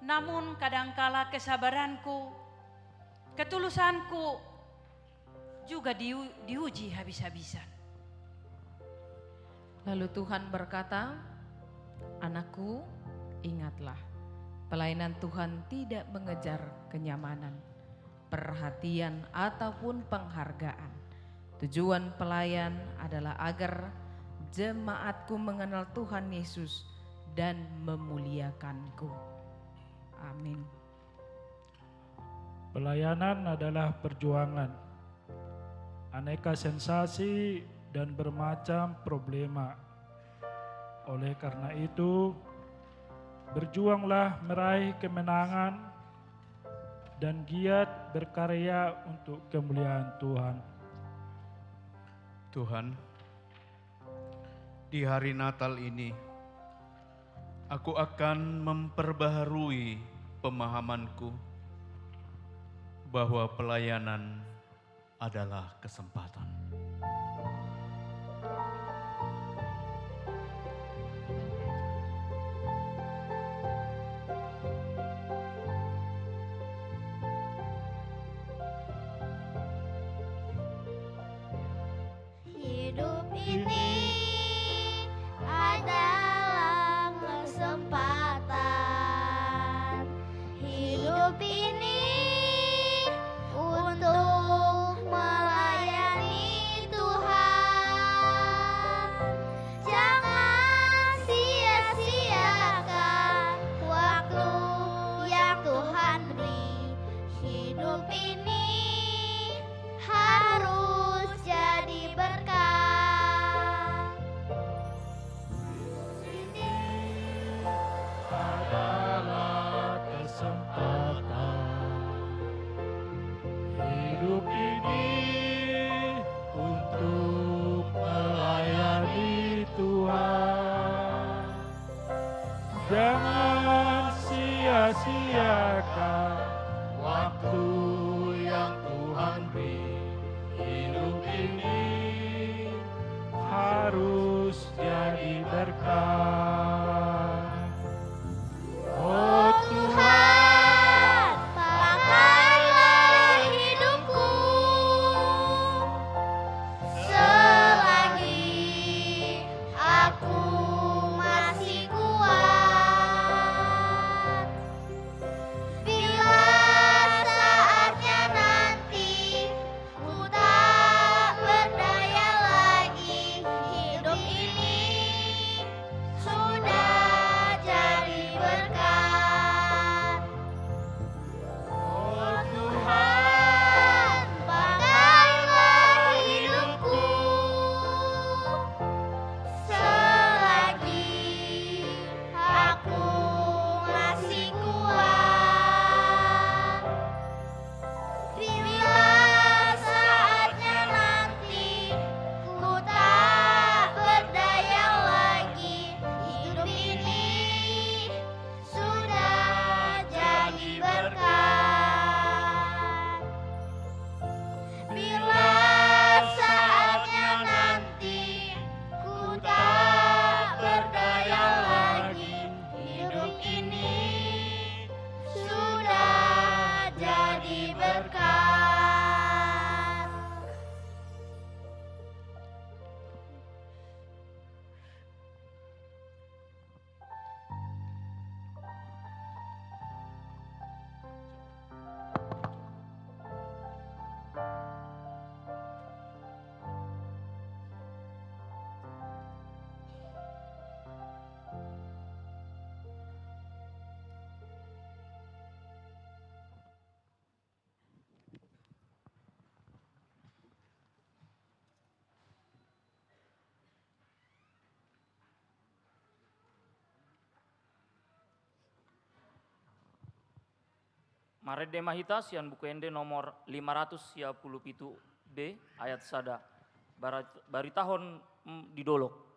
namun kadangkala kesabaranku, ketulusanku juga diu-, diuji habis-habisan. Lalu Tuhan berkata, "Anakku, ingatlah, pelayanan Tuhan tidak mengejar kenyamanan, perhatian, ataupun penghargaan. Tujuan pelayan adalah agar jemaatku mengenal Tuhan Yesus dan memuliakan-Ku." Amin. Pelayanan adalah perjuangan, aneka sensasi, dan bermacam problema. Oleh karena itu, berjuanglah meraih kemenangan dan giat berkarya untuk kemuliaan Tuhan. Tuhan, di hari Natal ini, aku akan memperbaharui pemahamanku bahwa pelayanan adalah kesempatan. Hidup ini adalah kesempatan. Hidup ini untuk melayani Tuhan. Jangan sia-siakan waktu yang Tuhan beri. Hidup ini harus jadi berkat. Ini adalah kesempatan. Hidup ini untuk melayani Tuhan. Jangan sia-siakan waktu yang Tuhan beri. Hidup ini harus jadi berkat. Marende ma hita sian Buku Ende nomor lima ratus sia pulu pitu B ayat sada. Bara-, baritahon, mm, di dolok.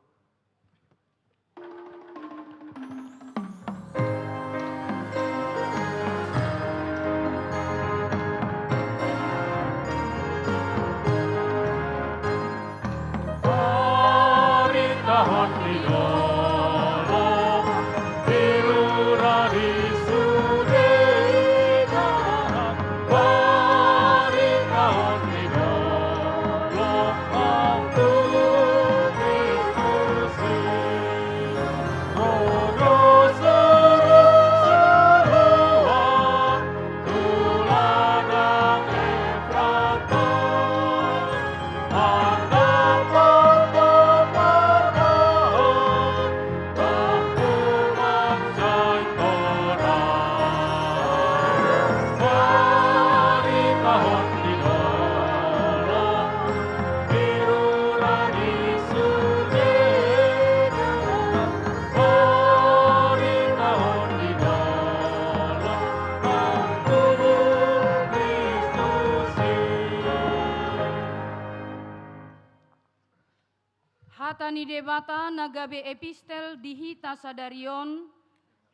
Hata ni Debata na gabe epistel di hita sadari on,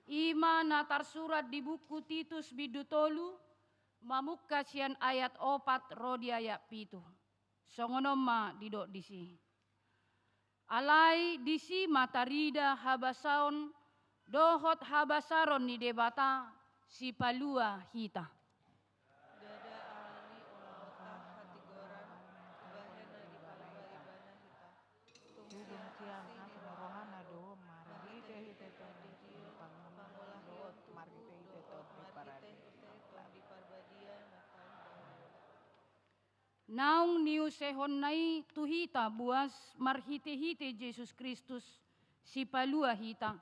i ma na tarsurat di buku Titus bindu tolu, mamungka sian ayat opat ro di ayat pitu. Songon on ma didok disi. Alai disi ma tarida habasaon dohot habasaron ni Debata sipalua hita. Ndada alani ulaonta hatigoran, bahen na dipalua Ibana hita. Tumbuhon sian asi ni rohana do marhitehite Tondi pangula dohot marhitehite Tondi Parbadia. Naung niusehonna i tu hita buas marhitehite Jesus Kristus sipalua hita,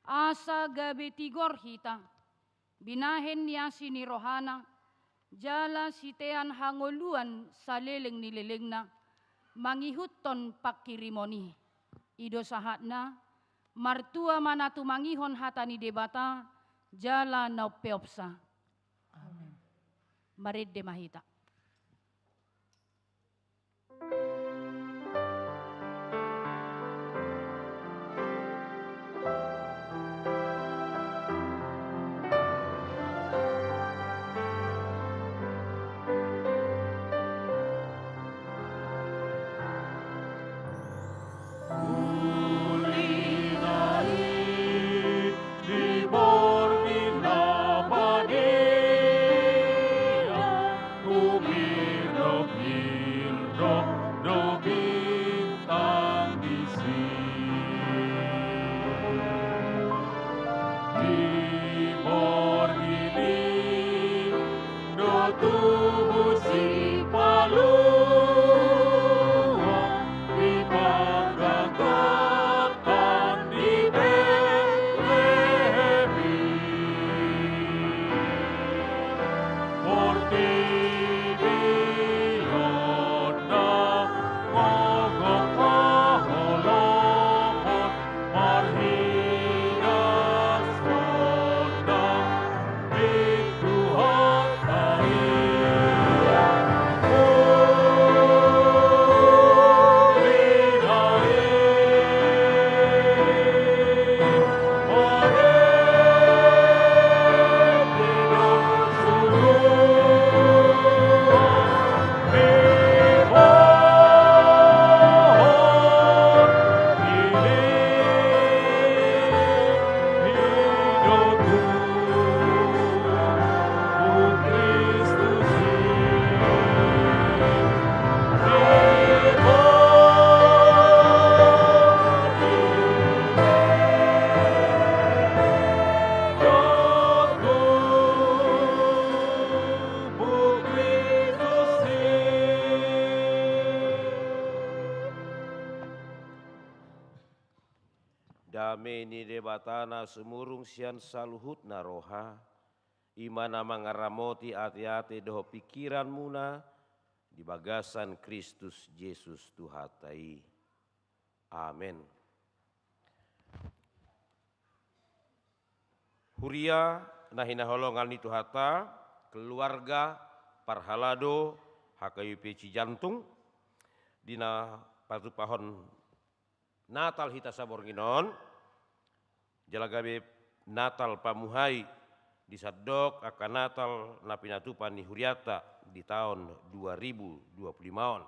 asa gabe tigor hita, binahen ni asi ni rohana, jala sitean hangoluan saleleng ni lelengna, mangihuthon panghirimon i. I do sahatna, martua ma na tumangihon hata ni Debata, jala na umpeopsa. Amen. Marende ma hita. Di borngin na badia, humirdok-irdok do bintang disi. Di borngin i do tubu Sipalua, dipangganggangkon di Betlehem i. Portibi on na gogo haholomon, marhidas gondang pintu hata i. Dame ni Debata na sumurung sian saluhutna roha, i ma na mangaramoti ateate dohot pingkiranmuna di bagasan Kristus Jesus Tuhanta i. Amen. Huria na hinaholongan ni Tuhanta, Keluarga parhalado H K B P Cijantung, di na patupahon Natal hita saborngin on, jala gabe Natal pamuhai di sandok angka Natal na pinatupa ni hurianta di taon dua ribu dua puluh lima on.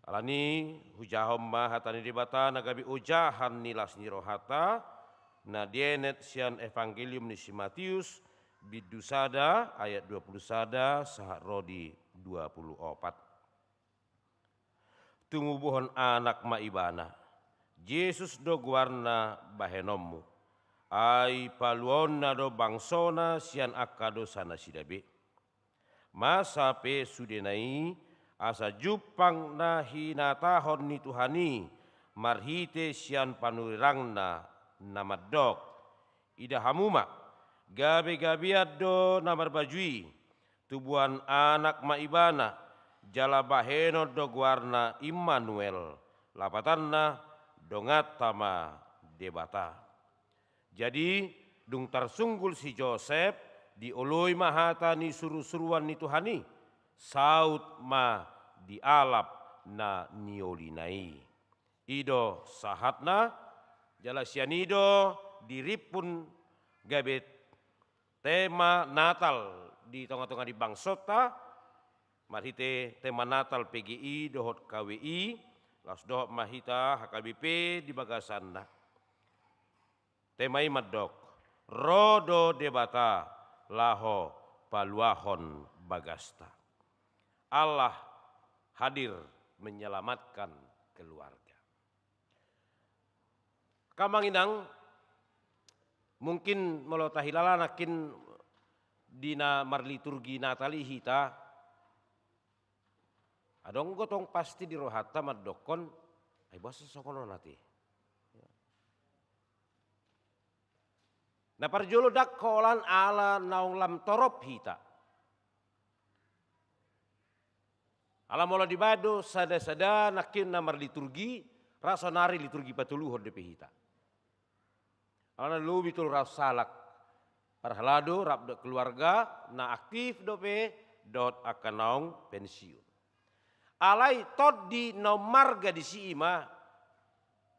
Alani hujahahon ma hata ni Debata na gabe ojahan ni las ni rohanta, na dienet sian Evangelium ni si Matius, bindu sada ayat dua puluh sada sahat ro di dua puluh opat. Tumubuhon anak ma ibana, Jesus do goarna bahenonmu, ai paluaonna do bangsona sian angka dosanasida be. Masa pe sudena i, asa jumpang na hinatahon ni Tuhan i marhite sian panurirangna na mandok: Ida hamu ma, gabegabean do na marbaju i, tubuan anak ma ibana, jala bahenon do goarna Immanuel, lapatanna: Donganta ma Debata. Jadi, dung tarsunggul si Josep, dioloi ma hata ni surusuruan ni Tuhan i, saut ma dialap na niolina i. I do sahatna, jala sian i do dirimpun gabe tema Natal di tongatonga ni bangsonta, marhite tema Natal P G I dohot K W I, laos dohot ma hita H K B P di bagasanna. Tema i mandok: Ro do Debata laho paluahon bagasta. Allah hadir menyelamatkan keluarga. Angka amang inang, mungkin molo tahilala nangkin di na marliturgi Natal i hita, adong do tong pasti di rohanta mandokkon: Ai boasa songon on ate? Na parjolo ndang holan ala naung lam torop hita. Ala molo dibaen do sadasada nangkin na marliturgi, ra saonari liturgi patoluhon dope hita. Alana lobi tolu ratus halak parhalado rap dohot keluarga, na aktif dope dohot angka naung pensiun. Alai tondi na ummarga disi i ma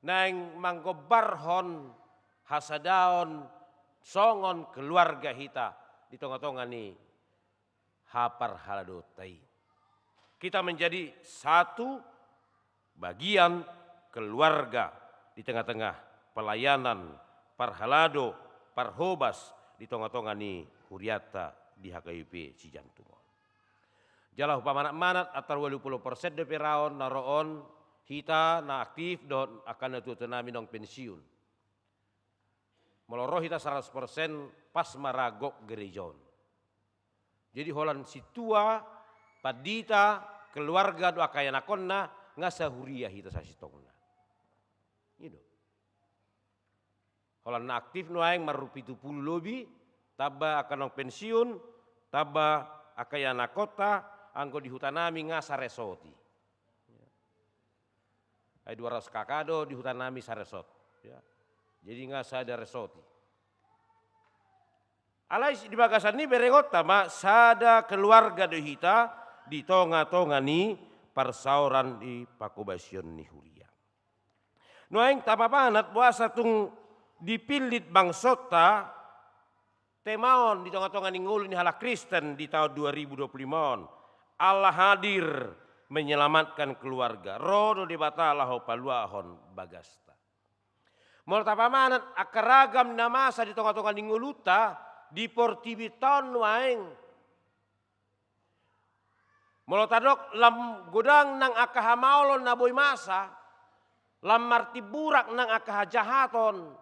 naeng manggombarhon hasadaon songon keluarga hita di tongatonga ni haparhaladoonta i. Kita menjadi satu bagian keluarga di tengah-tengah pelayanan parhalado, parhobas di tongatonga ni hurianta di H K B P Cijantung on. Jala hupamanatmanat, antar ualu pulu persen dope raon na ro on hita na aktif dohot angka natuatuanami naung pensiun. Molo ro hita saratus persen, pas ma ra gok gereja on. Jadi holan sintua, pandita, keluarga dohot angka ianakhonna, nga sahuria hita sasintongna. I do. Holan na aktif nuaeng marpitu pulu lobi, tamba angka naung pensiun, tamba angka ianakhonta, anggo di hutanami nga saresort i. Ai dua ratus K K do di hutanami saresort. Ya. Jadi nga sada resort i. Alai di bagasan i berengonta ma sada keluarga do hita di tongatonga ni parsaoran di panghobasion ni huria. Nuaeng tapamanat boasa tung dipillit bangsonta tema on di tongatonga ni ngolu ni halak Kristen di taon dua ribu dua puluh lima on. Allah hadir menyelamatkan keluarga. Ro do Debata laho paluahon bagasta. Molo tapamanat angka ragam na masa di tongatonga ni ngolunta di portibi on nuaeng. Molo tadok lam godang nang angka hamaolon na boi masa, lam martimburak nang angka hajahaton,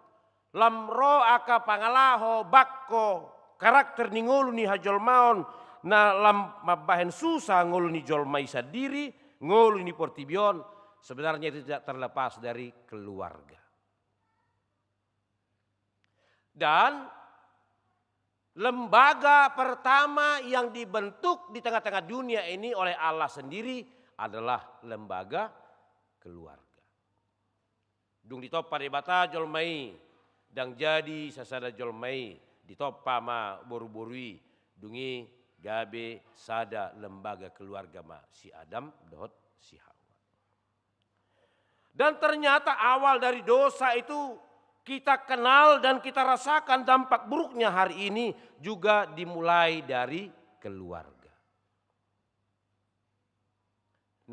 lam ro angka pangalaho, bangko, karakter ni ngolu ni hajolmaon, na lam mambahen susa ngolu ni jolma i sandiri, ngolu ni portibi on, sebenarnya itu tidak terlepas dari keluarga. Dan lembaga pertama yang dibentuk di tengah-tengah dunia ini oleh Allah sendiri adalah lembaga keluarga. Dung ditompa Debata jolma i, ndang jadi sasada jolma i, ditompa ma boruboru i, Dung i gabe sada lembaga keluarga ma si Adam dohot si Hawa. Dan ternyata awal dari dosa itu kita kenal dan kita rasakan dampak buruknya hari ini juga dimulai dari keluarga.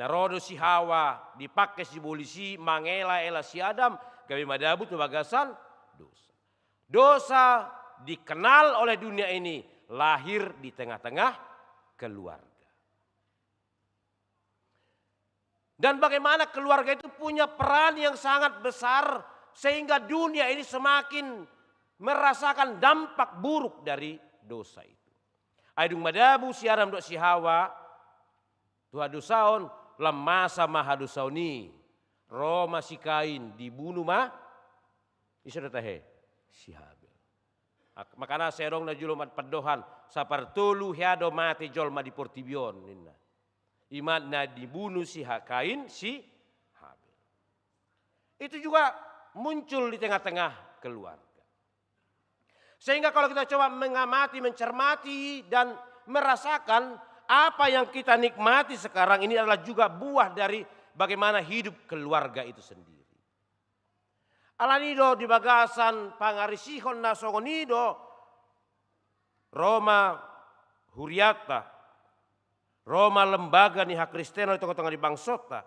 Na ro do si Hawa, dipangke sibolis i mangela-ela si Adam, gabe madabu tu bagasan dosa. Dosa dikenal oleh dunia ini lahir di tengah-tengah keluarga. Dan bagaimana keluarga itu punya peran yang sangat besar sehingga dunia ini semakin merasakan dampak buruk dari dosa itu. Ai dung madabu si Adam dohot si Hawa tu hadosaon, lam masa ma hadosaon i. Ro ma si Kain, dibunu ma. Ise do tahe? Si Habel. Ak-, makana sai adong na jolo ma pandohan, sapartolu hea do mate jolma di portibi on, ninna. I ma na dibunu si Ha-, Kain si Habel. Itu juga muncul di tengah-tengah keluarga. Sehingga kalau kita coba mengamati, mencermati, dan merasakan apa yang kita nikmati sekarang ini adalah juga buah dari bagaimana hidup keluarga itu sendiri. Alani do di bagasan pangarisihon na songon i do, ro ma huriata, ro ma lembaga ni hakristenon di tonga-tonga ni bangsonta,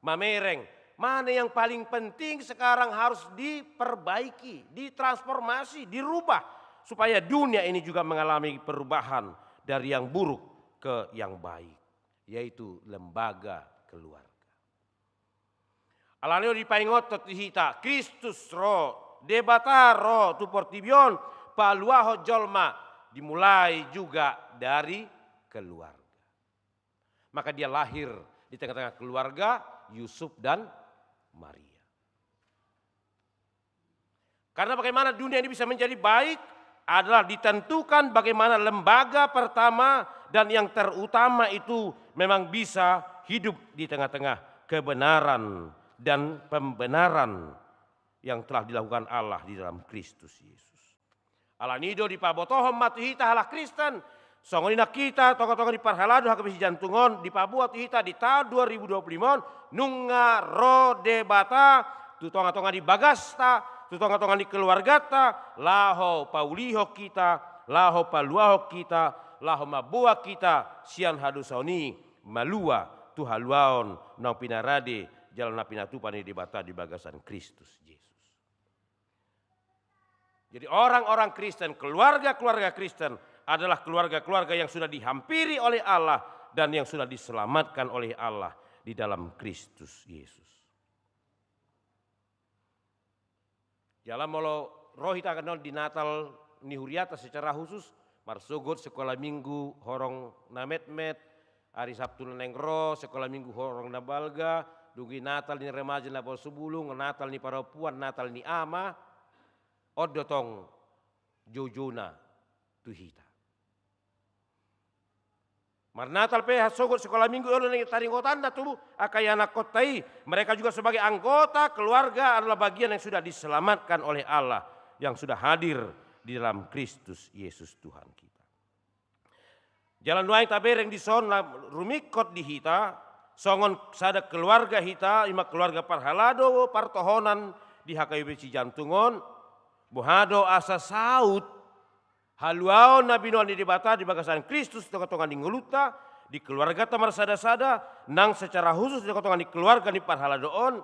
mamereng, mana yang paling penting sekarang harus diperbaiki, ditransformasi, dirubah, supaya dunia ini juga mengalami perubahan dari yang buruk ke yang baik, yaitu lembaga keluarga. Alani i do dipaingothon tu hita, Kristus ro, Debata ro tu portibi on, paluahon jolma, dimulai juga dari keluarga. Maka dia lahir di tengah-tengah keluarga Yusuf dan Maria. Karena bagaimana dunia ini bisa menjadi baik adalah ditentukan bagaimana lembaga pertama dan yang terutama itu memang bisa hidup di tengah-tengah kebenaran dan pembenaran yang telah dilakukan Allah di dalam Kristus Yesus. Alani i do dipabotohon ma tu hita halak Kristen, songon i nang hita tonga-tonga ni parhalado H K B C Jantung on, dipaboa tu hita di taon dua ribu dua puluh lima on, nunga ro Debata tu tonga-tonga ni bagasta, tu tonga-tonga ni keluargata, laho paulihon hita, laho paluahon hita, laho mamboan hita sian hadosaon i malua tu haluaon naung pinarade jala na pinatupa ni Debata di bagasan Kristus Jesus. Jadi orang-orang Kristen, keluarga-keluarga Kristen adalah keluarga-keluarga yang sudah dihampiri oleh Allah dan yang sudah diselamatkan oleh Allah di dalam Kristus Yesus. Jala molo ro hita annon di Natal ni huriata secara khusus, marsogot sekolah minggu horong na metmet, ari Sabtu na naeng ro sekolah minggu horong na balga, dung i Natal ni remaja na poso bulung, Natal ni parompuan, Natal ni ama, on do tong joujouna tu hita. Marnatal pe, marsogot sekolah minggu, olo na taringotanna tu angka ianakhonta i, mereka juga sebagai anggota keluarga adalah bagian yang sudah diselamatkan oleh Allah, yang sudah hadir di dalam Kristus Yesus Tuhan kita. Jala nuaeng tabereng dison na rumingkot di hita, songon sada keluarga hita, i ma keluarga parhalado partohonan di H K B C Jantung on, boha do asa saut haluaon na binoan ni Debata di bagasan Kristus tonga-tonga ni ngolunta, di keluargata marsada-sada, nang secara khusus di tonga-tonga ni keluarga ni parhalado on,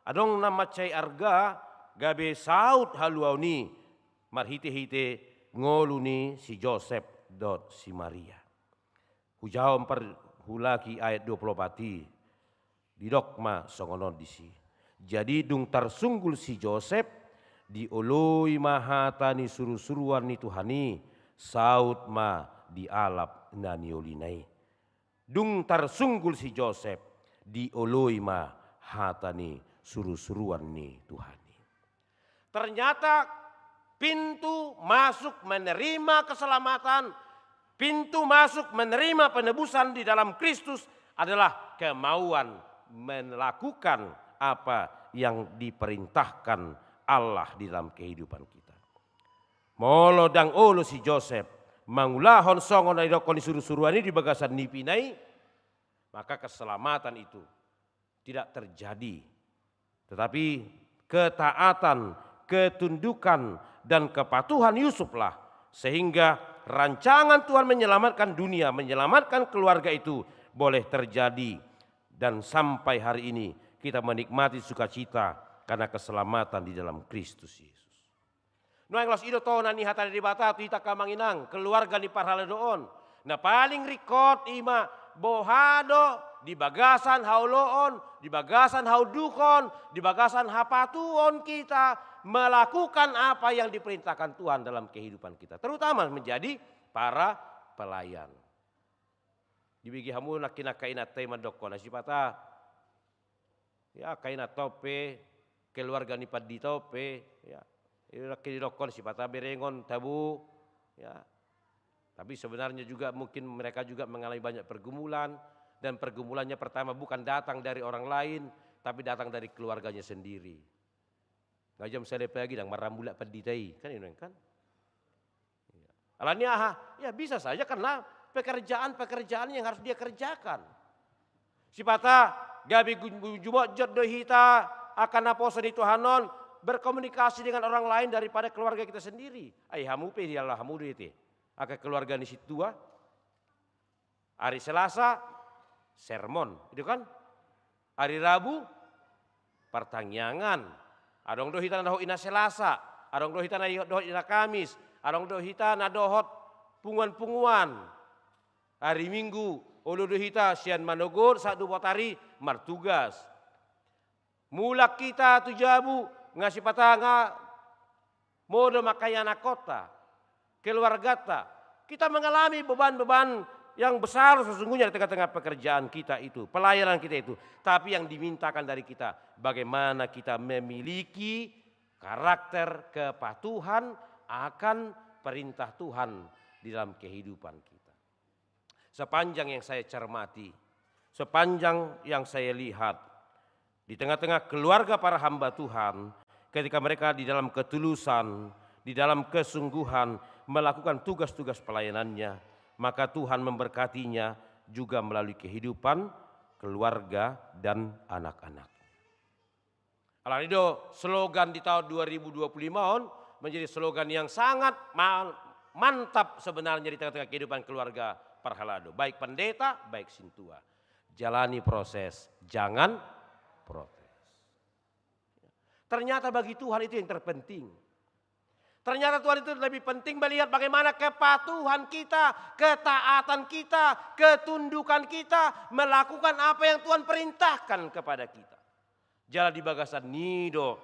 adong na mansai arga gabe saut haluaon i marhite-hite ngolu ni si Josep dohot si Maria. Hujahahon parhulaki ayat dua pulu opat i, didok ma songon on disi. Jadi dung tarsunggul si Josep, dioloi ma hata ni suru-suruan ni Tuhan i, saut ma di alap na niolina i. Dung tarsunggul si Josep, dioloi ma hata ni suru-suruan ni Tuhan i. Ternyata pintu masuk menerima keselamatan, pintu masuk menerima penebusan di dalam Kristus adalah kemauan melakukan apa yang diperintahkan Allah di dalam kehidupan kita. Molo ndang olo si Josep, mangulahon songon na didokkon ni surusuruan i di bagasan nipina i, maka keselamatan itu tidak terjadi. Tetapi ketaatan, ketundukan, dan kepatuhan Yusuflah sehingga rancangan Tuhan menyelamatkan dunia, menyelamatkan keluarga itu boleh terjadi. Dan sampai hari ini kita menikmati sukacita karena keselamatan di dalam Kristus Yesus. Nuaeng laos i do tona ni hata ni Debata tu hita angka amang inang, keluarga ni parhalado on. Na paling ringkot i ma boha do di bagasan haoloon, di bagasan haundukhon, di bagasan hapatuhon kita melakukan apa yang diperintahkan Tuhan dalam kehidupan kita. Terutama menjadi para pelayan. Dibege hamu nangkin angka inanta i mandokkon, sipata, ya, angka inanta on pe, keluarga ni pandita on pe, ya. Nangkin didokkon sipata berengon, tabo, ya. Tapi sebenarnya juga mungkin mereka juga mengalami banyak pergumulan, dan pergumulannya pertama bukan datang dari orang lain, tapi datang dari keluarganya sendiri. Nga jam sada pagi ndang marambulak pandita i, kan, i nuaeng kan? Iya. Alani aha? Ya, bisa saja karena pekerjaan-pekerjaan yang harus dia kerjakan. Sipata gabe gu-, gu-, jumotjot do hita angka naposo ni Tuhan on berkomunikasi dengan orang lain daripada keluarga kita sendiri. Ai hamu pe diallah hamu do i te. Angka keluarga ni sintua. Ari Selasa, sermon, itu kan? Ari Rabu, partangiangan. Adong do hita na dohot i na Selasa, adong do hita na dohot i na Kamis, adong do hita na dohot punguan-punguan. Ari Minggu, olo do hita sian manogot sahat dohot ari martugas. Mulak hita tu jabu, nga sipata nga modom angka ianakkonta, keluarganta. Kita mengalami beban-beban yang besar sesungguhnya di tengah-tengah pekerjaan kita itu, pelayanan kita itu. Tapi yang dimintakan dari kita, bagaimana kita memiliki karakter kepatuhan akan perintah Tuhan di dalam kehidupan kita. Sepanjang yang saya cermati, sepanjang yang saya lihat, di tengah-tengah keluarga para hamba Tuhan, ketika mereka di dalam ketulusan, di dalam kesungguhan melakukan tugas-tugas pelayanannya, maka Tuhan memberkatinya juga melalui kehidupan keluarga dan anak-anak. Alani do slogan di tahun dua ribu dua puluh lima on menjadi slogan yang sangat ma-, mantap sebenarnya di tengah-tengah kehidupan keluarga parhalado, baik pendeta, baik sintua. Jalani proses, jangan protes. Ternyata bagi Tuhan itu yang terpenting. Ternyata Tuhan itu lebih penting melihat bagaimana kepatuhan kita, ketaatan kita, ketundukan kita, melakukan apa yang Tuhan perintahkan kepada kita. Jala di bagasan i do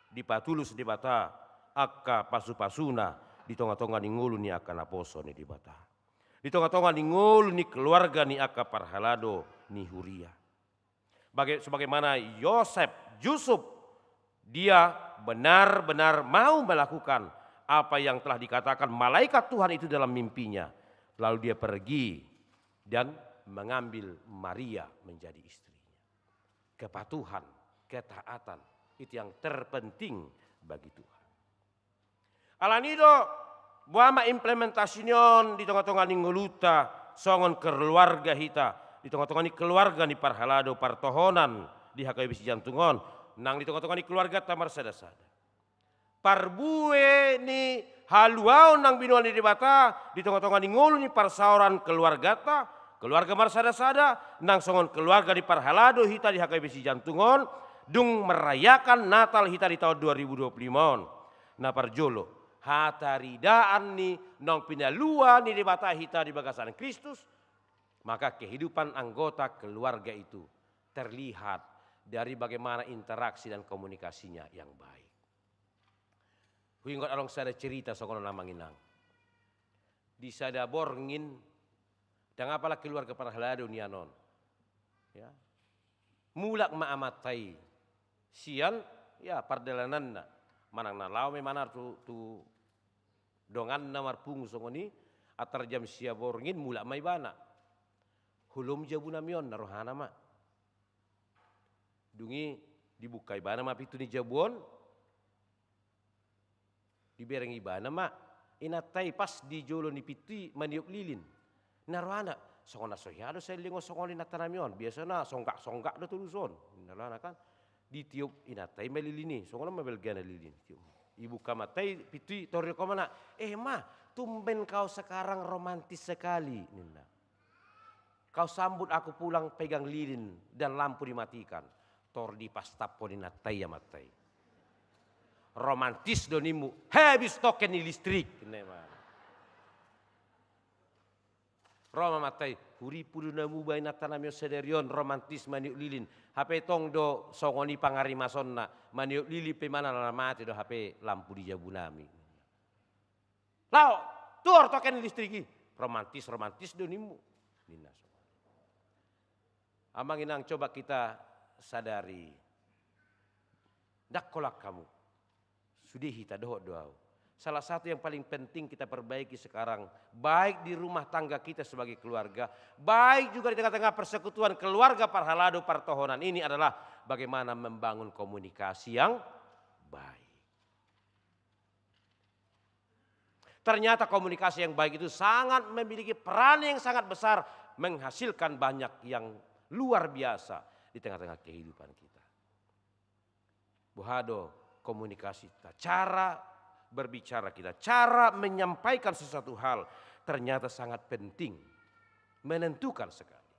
dipatulus Debata angka pasupasuna di tongatonga ni ngolu ni angka naposo ni Debata, di tongatonga ni ngolu ni keluarga ni angka parhalado ni huria. Baga-, sebagaimana Yosef, Yusuf, dia benar-benar mau melakukan apa yang telah dikatakan malaikat Tuhan itu dalam mimpinya. Lalu dia pergi dan mengambil Maria menjadi istrinya. Kepatuhan, ketaatan, itu yang terpenting bagi Tuhan. Alani do, boha ma implementasi ni on di tongatonga ni ngolunta, songon keluarga hita, di tongatonga ni keluarga ni parhalado partohonan di H K B P Sijantung on, nang di tongatonga ni keluarganta marsadasada. Parbue ni haluaon nang binoan ni Debata, di tongatonga ni ngolu ni parsaoran keluarganta, keluarga marsadasada, nang songon keluarga ni parhalado hita di H K B P Sijantung on, dung merayakan Natal hita di tahun dua ribu dua puluh lima on. Na parjolo, hataridaan ni naung pinalua ni Debata hita di bagasan Kristus, maka kehidupan anggota keluarga itu terlihat dari bagaimana interaksi dan komunikasinya yang baik. Huingot adong sada cerita songon on amang inang. Di sada borngin, ndang apala keluarga parhalado nian on. Ya. Mulak ma amanta i sian, ya, pardalananna. Manang na laho ma ibana tu, tu donganna marpungu songon i, antar jam sia borngin mulak ma ibana. Holom jabunami on, ninna rohana ma. Dung i dibuka ibana ma pintu ni jabu on, dibereng ibana ma Inanta i pas di jolo ni pintu i maniop lilin. Ninna rohana, songon na so hea do sahali on songon i inanta nami on. Biasana songgak-songgak do torus on. Ninna rohana kan. Ditiop inanta i ma lilin i. Songon on ma balgana lilin i. Dibuka ma inanta i pintu i, tor didok ma inanta, "Eh ma, tumben kau sekarang romantis sekali," ninna. "Kau sambut aku pulang pegang lilin dan lampu dimatikan." Tor dipastaphon inanta i amanta i. "Romantis do nimmu, habis token ni listrik," ninna i ma. Ro ma amanta i, "Hurimpu do na muba inanta nami on sadari on, romantis maniop lilin. Hape tong do songon i pangarimasonna, maniop lilin pe manang na mate do hape lampu di jabu nami." "Laho, tuor token listrik i." "Romantis, romantis do nimmu," ninna songon i. Amang inang, coba kita sadari. Ndang holan hamu. Sude hita, dohot do ahu. Salah satu yang paling penting kita perbaiki sekarang, baik di rumah tangga kita sebagai keluarga, baik juga di tengah-tengah persekutuan keluarga Parhalado Partohonan ini adalah bagaimana membangun komunikasi yang baik. Ternyata komunikasi yang baik itu sangat memiliki peran yang sangat besar, menghasilkan banyak yang luar biasa di tengah-tengah kehidupan kita. Boha do komunikasi kita, cara berbicara kita, cara menyampaikan sesuatu hal ternyata sangat penting, menentukan sekali.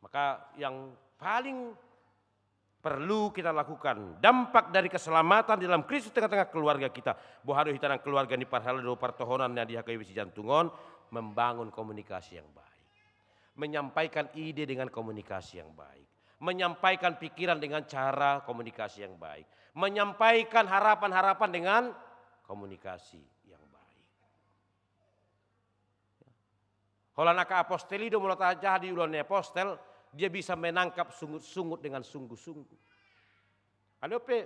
Maka yang paling perlu kita lakukan, dampak dari keselamatan di dalam Kristus tengah-tengah keluarga kita. Boha do hita nang keluarga ni Parhalado Partohonan na di H K B P Sijantung on, membangun komunikasi yang baik. Menyampaikan ide dengan komunikasi yang baik. Menyampaikan pikiran dengan cara komunikasi yang baik. Menyampaikan harapan-harapan dengan komunikasi yang baik. Holan angka apostel i do, molo tajaha di Ulaon ni Apostel, dia bisa menangkap sungut-sungut dengan sungguh-sungguh. Alai on pe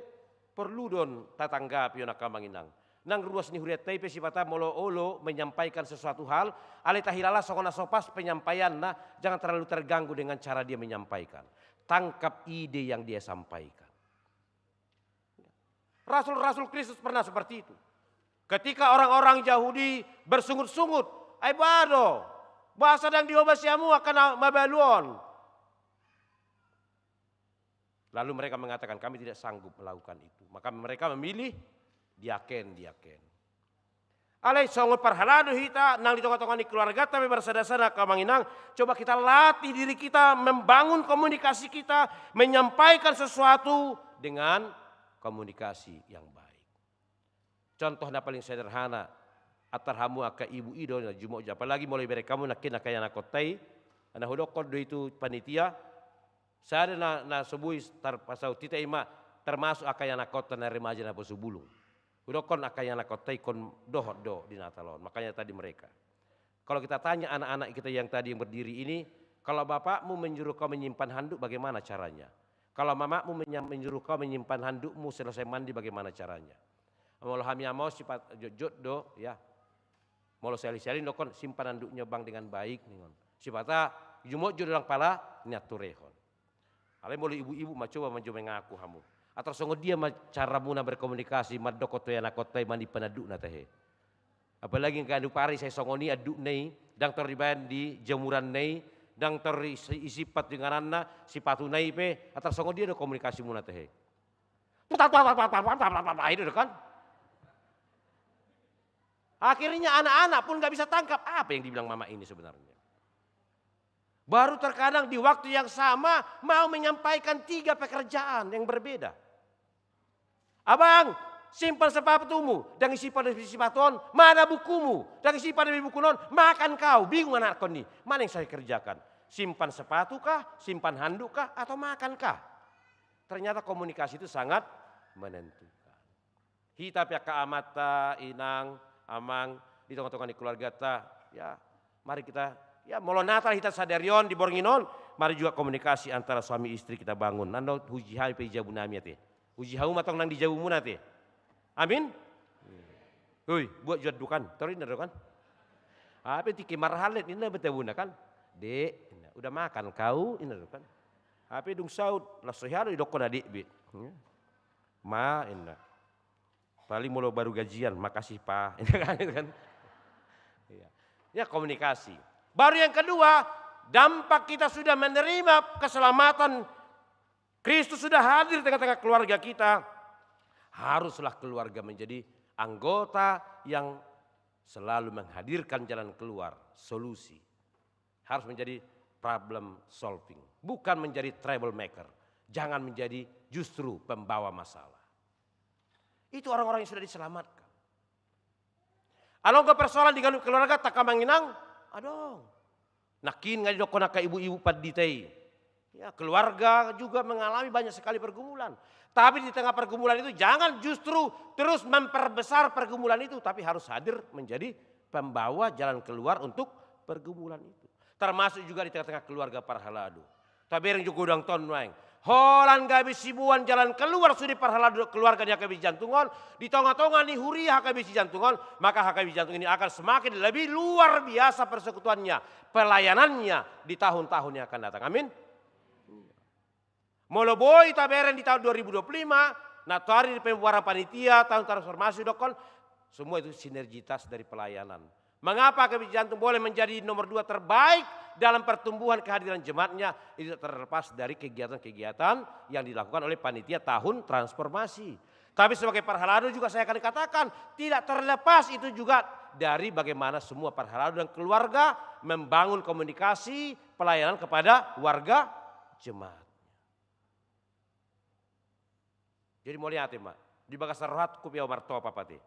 porlu do on tatanggapi on angka amang inang. Nang ruas ni hurianta i pe sipata molo olo menyampaikan sesuatu hal, alai tahilala songon na so pas penyampaianna, jangan terlalu terganggu dengan cara dia menyampaikan. Tangkap ide yang dia sampaikan. Rasul-rasul Kristus pernah seperti itu. Ketika orang-orang Yahudi bersungut-sungut, "Ai boha do, boasa ndang diobasi hamu angka na mabalu on?" Lalu mereka mengatakan, "Kami tidak sanggup melakukan itu." Maka mereka memilih diaken, diaken. Alai songon parhalado hita, nang di tonga-tonga ni keluarganta pe, marsadasada angka amang inang, coba kita latih diri kita, membangun komunikasi kita, menyampaikan sesuatu dengan komunikasi yang baik. Contoh na paling sederhana, antar hamu angka ibu i do na jumotjot, apalagi molo ibereng hamu nangkin angka ianakhonta i, na hudokkon do i tu panitia, sada na, na so boi tarpasaut hita i ma, termasuk angka ianakhonta na remaja naposobulung. Hudokkon angka ianakhonta i ingkon dohot do di Natal on. Makanya tadi mereka. Kalau kita tanya anak-anak kita yang tadi yang berdiri ini, "Kalau bapakmu menyuruh kau menyimpan handuk, bagaimana caranya? Kalau mamamu menya-, menyuruh kau menyimpan handukmu selesai mandi, bagaimana caranya?" Molo hami ama on sipat jotjot do, ya. Molo sahali-sahali nidok on, "Simpan handuknya, Bang, dengan baik," ningon. Sipata jumotjot do ndang pala nian turehon. Alai molo ibu-ibu ma, coba ma jo mengaku hamu. Antar songon dia ma caramuna berkomunikasi, mandokkon tu ianakhonta i manimpan handukna tahe. Apalagi angka anduk ari sai songon i andukna i, ndang tor dibaen di jamuranna i, ndang tor i-, isimpan tu ingananna, sipatuna i pe, antar songon dia do komunikasimuna tahe. Itu do kan? Akhirnya anak-anak pun nggak bisa tangkap apa yang dibilang mama ini sebenarnya. Baru terkadang di waktu yang sama mau menyampaikan tiga pekerjaan yang berbeda. "Abang, simpan sepatumu," ndang isimpan dope sipatu on, "Mana bukumu?" ndang isimpan dope buku on, "Makan kau." Bingung anakhon i, "Mana yang saya kerjakan? Simpan sepatu kah, simpan handuk kah, atau makan kah?" Ternyata komunikasi itu sangat menentukan. Hita pe angka amanta, inang, amang, di tonga-tonga ni keluargata, ya, mari kita, ya, molo Natal hita sadari on di borngin on, mari juga komunikasi antara suami istri kita bangun. Nanda huji hami pe di jabu nami ate. Huji hamu ma tong nang di jabumuna ate. Amin? Hui, buat jo anduk an, tor ninna do kan. Hape tingki marhalet ninna be tabuna kan. "Dek," ninna, "udah makan kau?" ninna do kan. Hape dung saut, las so hea do didokkon adek be. Ma, ninna. Paling molo baru gajian, "Makasih, Pa." Ini kan, kan? Iya. Ya, komunikasi. Baru yang kedua, dampak kita sudah menerima keselamatan, Kristus sudah hadir di tengah-tengah keluarga kita, haruslah keluarga menjadi anggota yang selalu menghadirkan jalan keluar, solusi. Harus menjadi problem solving, bukan menjadi troublemaker. Jangan menjadi justru pembawa masalah. Itu orang-orang yang sudah diselamatkan. Adong do persoalan di ganup keluarga, angka amang inang? Adong. Nangkin nga didokkon angka ibu-ibu pandita i. Ya, keluarga juga mengalami banyak sekali pergumulan. Tapi di tengah pergumulan itu jangan justru terus memperbesar pergumulan itu, tapi harus hadir menjadi pembawa jalan keluar untuk pergumulan itu. Termasuk juga di tengah-tengah keluarga parhalado. Tabereng jo godang ton nuaeng. Holan gabe siboan jalan keluar sude parhalado keluarga ni H K B C Jantung on, di tonga-tonga ni huria H K B C Jantung on, maka H K B C Jantung ini akan semakin lebih luar biasa persekutuannya, pelayanannya di tahun-tahun yang akan datang. Amin. Molo boi tabereng di tahun dua ribu dua puluh lima, na toari di pembubaran panitia, tahun transformasi, dokkon, semua itu sinergitas dari pelayanan. Mengapa H K B C Jantung boleh menjadi nomor dua terbaik dalam pertumbuhan kehadiran jemaatnya? Itu terlepas dari kegiatan-kegiatan yang dilakukan oleh panitia tahun transformasi. Tapi sebagai parhalado juga saya akan katakan, tidak terlepas itu juga dari bagaimana semua parhalado dan keluarga membangun komunikasi pelayanan kepada warga jemaatnya. Jadi mauliate ma, di bagasan rohangku pe au martopap ate.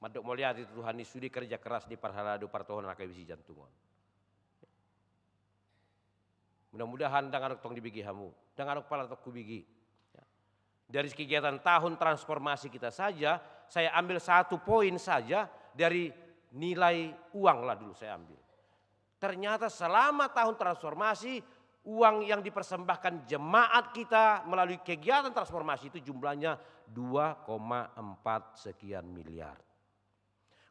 Mandok mauliate tu Tuhan i sude kerja keras ni parhalado partohonan H K B C Jantung on. Mudah-mudahan ndang adong tong dibege hamu, ndang adong pala tong hubege. Ya. Dari kegiatan tahun transformasi kita saja, saya ambil satu poin saja dari nilai uang lah dulu saya ambil. Ternyata selama tahun transformasi, uang yang dipersembahkan jemaat kita melalui kegiatan transformasi itu jumlahnya dua koma empat sekian miliar.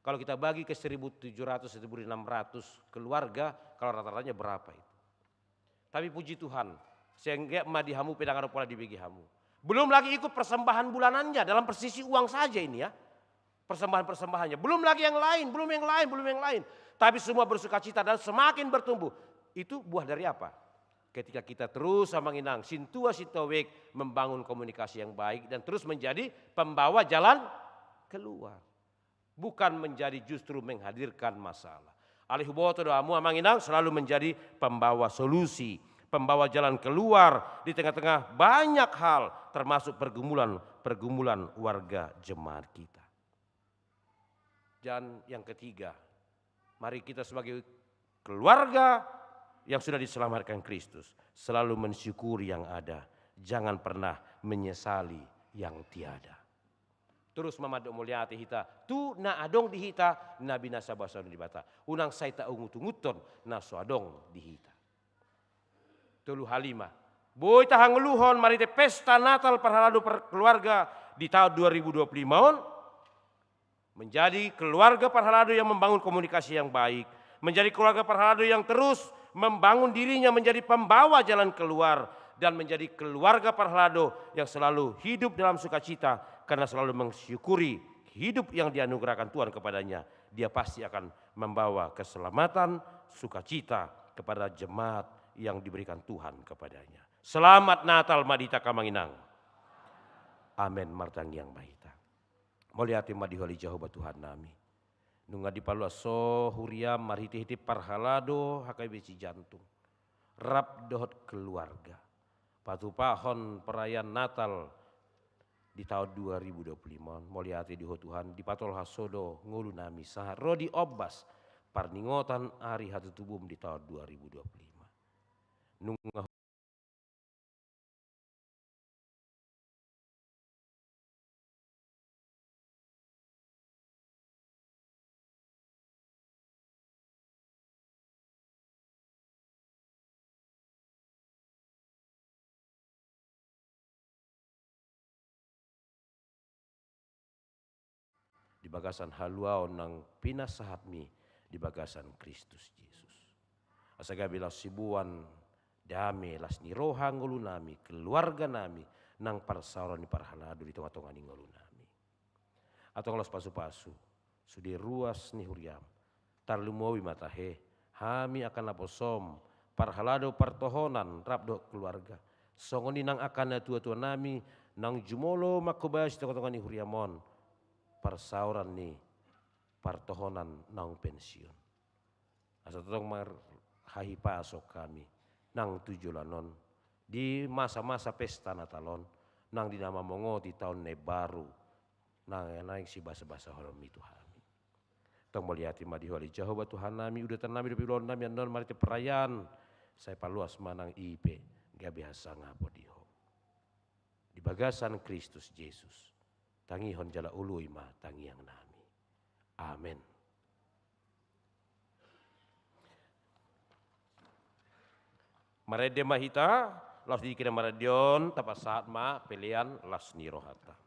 Kalau kita bagi ke seribu tujuh ratus, seribu enam ratus keluarga, kalau rata-ratanya berapa itu? Tapi puji Tuhan, sehingga ma di hamu pe ndang adong pola dibege hamu. Belum lagi ikut persembahan bulanannya dalam persisi uang saja ini ya. Persembahan-persembahannya. Belum lagi yang lain, belum yang lain, belum yang lain. Tapi semua bersukacita dan semakin bertumbuh. Itu buah dari apa? Ketika kita terus amang inang, sintua sintua wek membangun komunikasi yang baik dan terus menjadi pembawa jalan keluar. Bukan menjadi justru menghadirkan masalah. Alai huboto do hamu amang inang selalu menjadi pembawa solusi, pembawa jalan keluar di tengah-tengah banyak hal, termasuk pergumulan-pergumulan warga jemaat kita. Dan yang ketiga, mari kita sebagai keluarga yang sudah diselamatkan Kristus selalu mensyukuri yang ada. Jangan pernah menyesali yang tiada. Terus ma mandok mauliate hita tu na adong di hita na binasa basa ni Debata. Unang sai taungut-unguthon na so adong di hita. Tolu hali ma boi tahangoluhon marhite pesta Natal parhalado parkeluarga di tahun dua ribu dua puluh lima on. Menjadi keluarga parhalado yang membangun komunikasi yang baik, menjadi keluarga parhalado yang terus membangun dirinya menjadi pembawa jalan keluar, dan menjadi keluarga parhalado yang selalu hidup dalam sukacita karena selalu mensyukuri hidup yang dianugerahkan Tuhan kepadanya. Dia pasti akan membawa keselamatan, sukacita kepada jemaat yang diberikan Tuhan kepadanya. Selamat Natal ma di hita angka amang inang. Amen. Martangiang ma hita. Mauliate ma di Ho ale Jahowa Tuhan nami. Nunga dipaluas Ho huriam marhite-hite parhalado H K B C Jantung rap dohot keluarga patupahon perayaan Natal di taon dua ribu dua puluh lima on. Mauliate di Ho Tuhan, dipatolhas Ho do ngolu nami sahat ro di ombas parningotan ari hatutubum di taon dua ribu dua puluh lima. Nunga di bagasan haluaon nang pinasahatmi di bagasan Kristus Jesus. Asa gabe laos siboan dame las ni roha ngolu nami, keluarga nami, nang parsaoran ni parhalado di tonga-tonga ni ngolu nami. Antong laos pasu-pasu sude ruas ni huriam. Tarlumobi ma tahe hami angka naposom, parhalado partohonan rap dohot keluarga. Songon i nang angka natua-tua nami naung jumolo manghobasi tonga-tonga ni huriam on, parsaoran ni partohonan naung pensiun. Asa tongtong marhahipason hami nang tu joloan on, di masa-masa pesta Natal on, nang di na mamongoti taon na imbaru, nang naeng sibasa-basahononmi tu hami. Tong mauliate ma di Ho ale Jahowa Tuhan nami, udotan nami dohot ulaon nami annon marhite parayaan, sai paloas ma nang i pe gabe hasangapon di Ho. Di bagasan Kristus Jesus, tangihon jala oloi ma tangiang nami. Amen. Marende ma hita, laos di tingki na marende on tapasahat ma pelean las ni rohanta.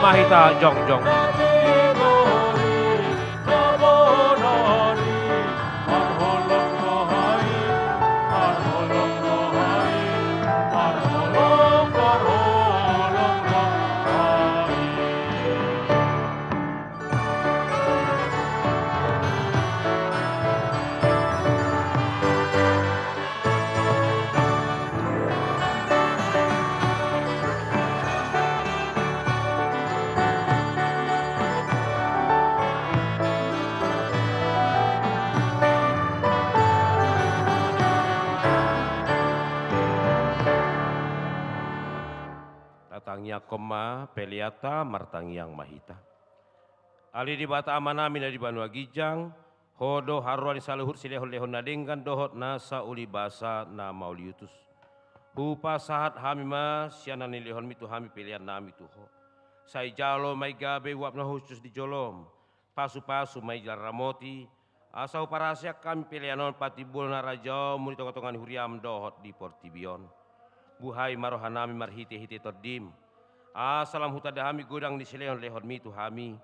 Ma hita jongjong. Tatangiangkon ma peleanta, martangiang ma hita. Ale Debata Amanami na di banua ginjang, Ho do haroa ni saluhut silehonlehon na denggan dohot nasa ulibasa na mauliutus. Hupasahat hami ma sian na nilehonmi tu hami peleannami tu Ho. Sai jalo ma i gabe uap na hushus di jolom, pasupasu ma i jala ramoti, asa huparaseak hami pelean on patimbulhon harajaonmu di tongatonga ni huriam dohot di portibi on. Buhai ma rohanami marhitehite Tondim, asa lam hutanda hami godang ni silehonlehonmi tu hami,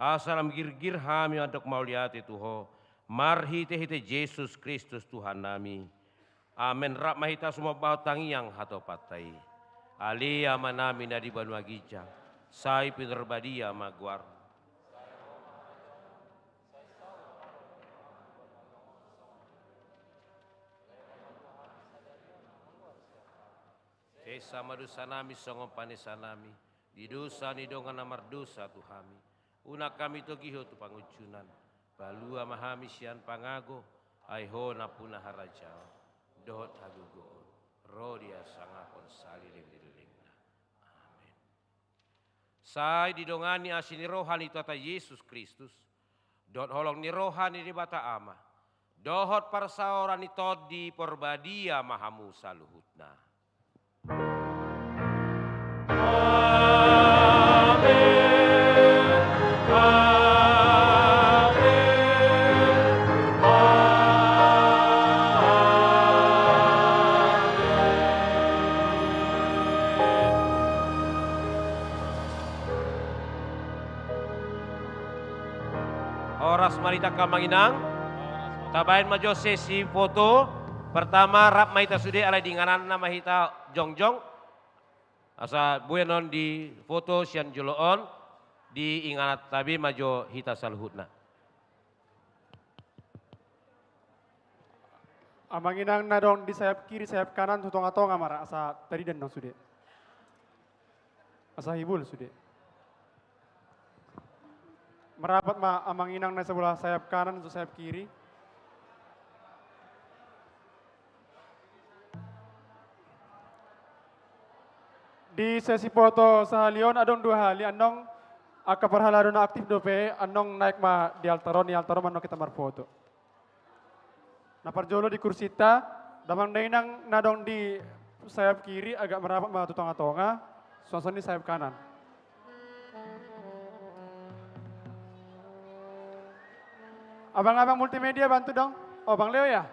asa lam girgir hami mandok mauliate tu Ho, marhitehite Jesus Kristus Tuhannami. Amen. Rap ma hita sumambahon tangiang hatopanta i. Ale Amanami na di banua ginjang, sai pinarbadia ma goarmu. Sesa ma dosanami songon panesanami di dosa ni dongan na mardosa tu hami. Unang hami togihon tu pangunjunan. Palua ma hami sian pangago, ai Ho nampuna harajaon dohot hagogoon, ro di hasangapon saleleng ni lelengna. Amen. Sai didongani asi ni roha ni Tuhanta Jesus Kristus, dohot holong ni roha ni Debata Ama, dohot parsaoran ni Tondi Porbadia ma hamu saluhutna. Amen. Amen. Amen. Horas ma di hita angka amang inang. Tabaen ma jo sesi foto. Pertama, rap ma hita sude alai di ingananna ma hita jongjong. Asa boi annon di foto sian jolo on, di ingananta be ma jo hita saluhutna. Amang inang na adong di sayap kiri, sayap kanan, tu tongatonga ma ra, asa tarida annon sude. Asa hibul sude. Marapat ma amang inang na sebelah sayap kanan tu sayap kiri. Di sesi foto sahali on adong dua hali, annon angka parhalado na aktif dope, annon naek ma di altar on, di altar on ma annon hita marfoto. Na parjolo di kursinta, damang dainang na adong di sayap kiri agak marapat ma tu tongatonga, songon i di sayap kanan. Abang-abang multimedia bantu dong. Oh, Bang Leo ya?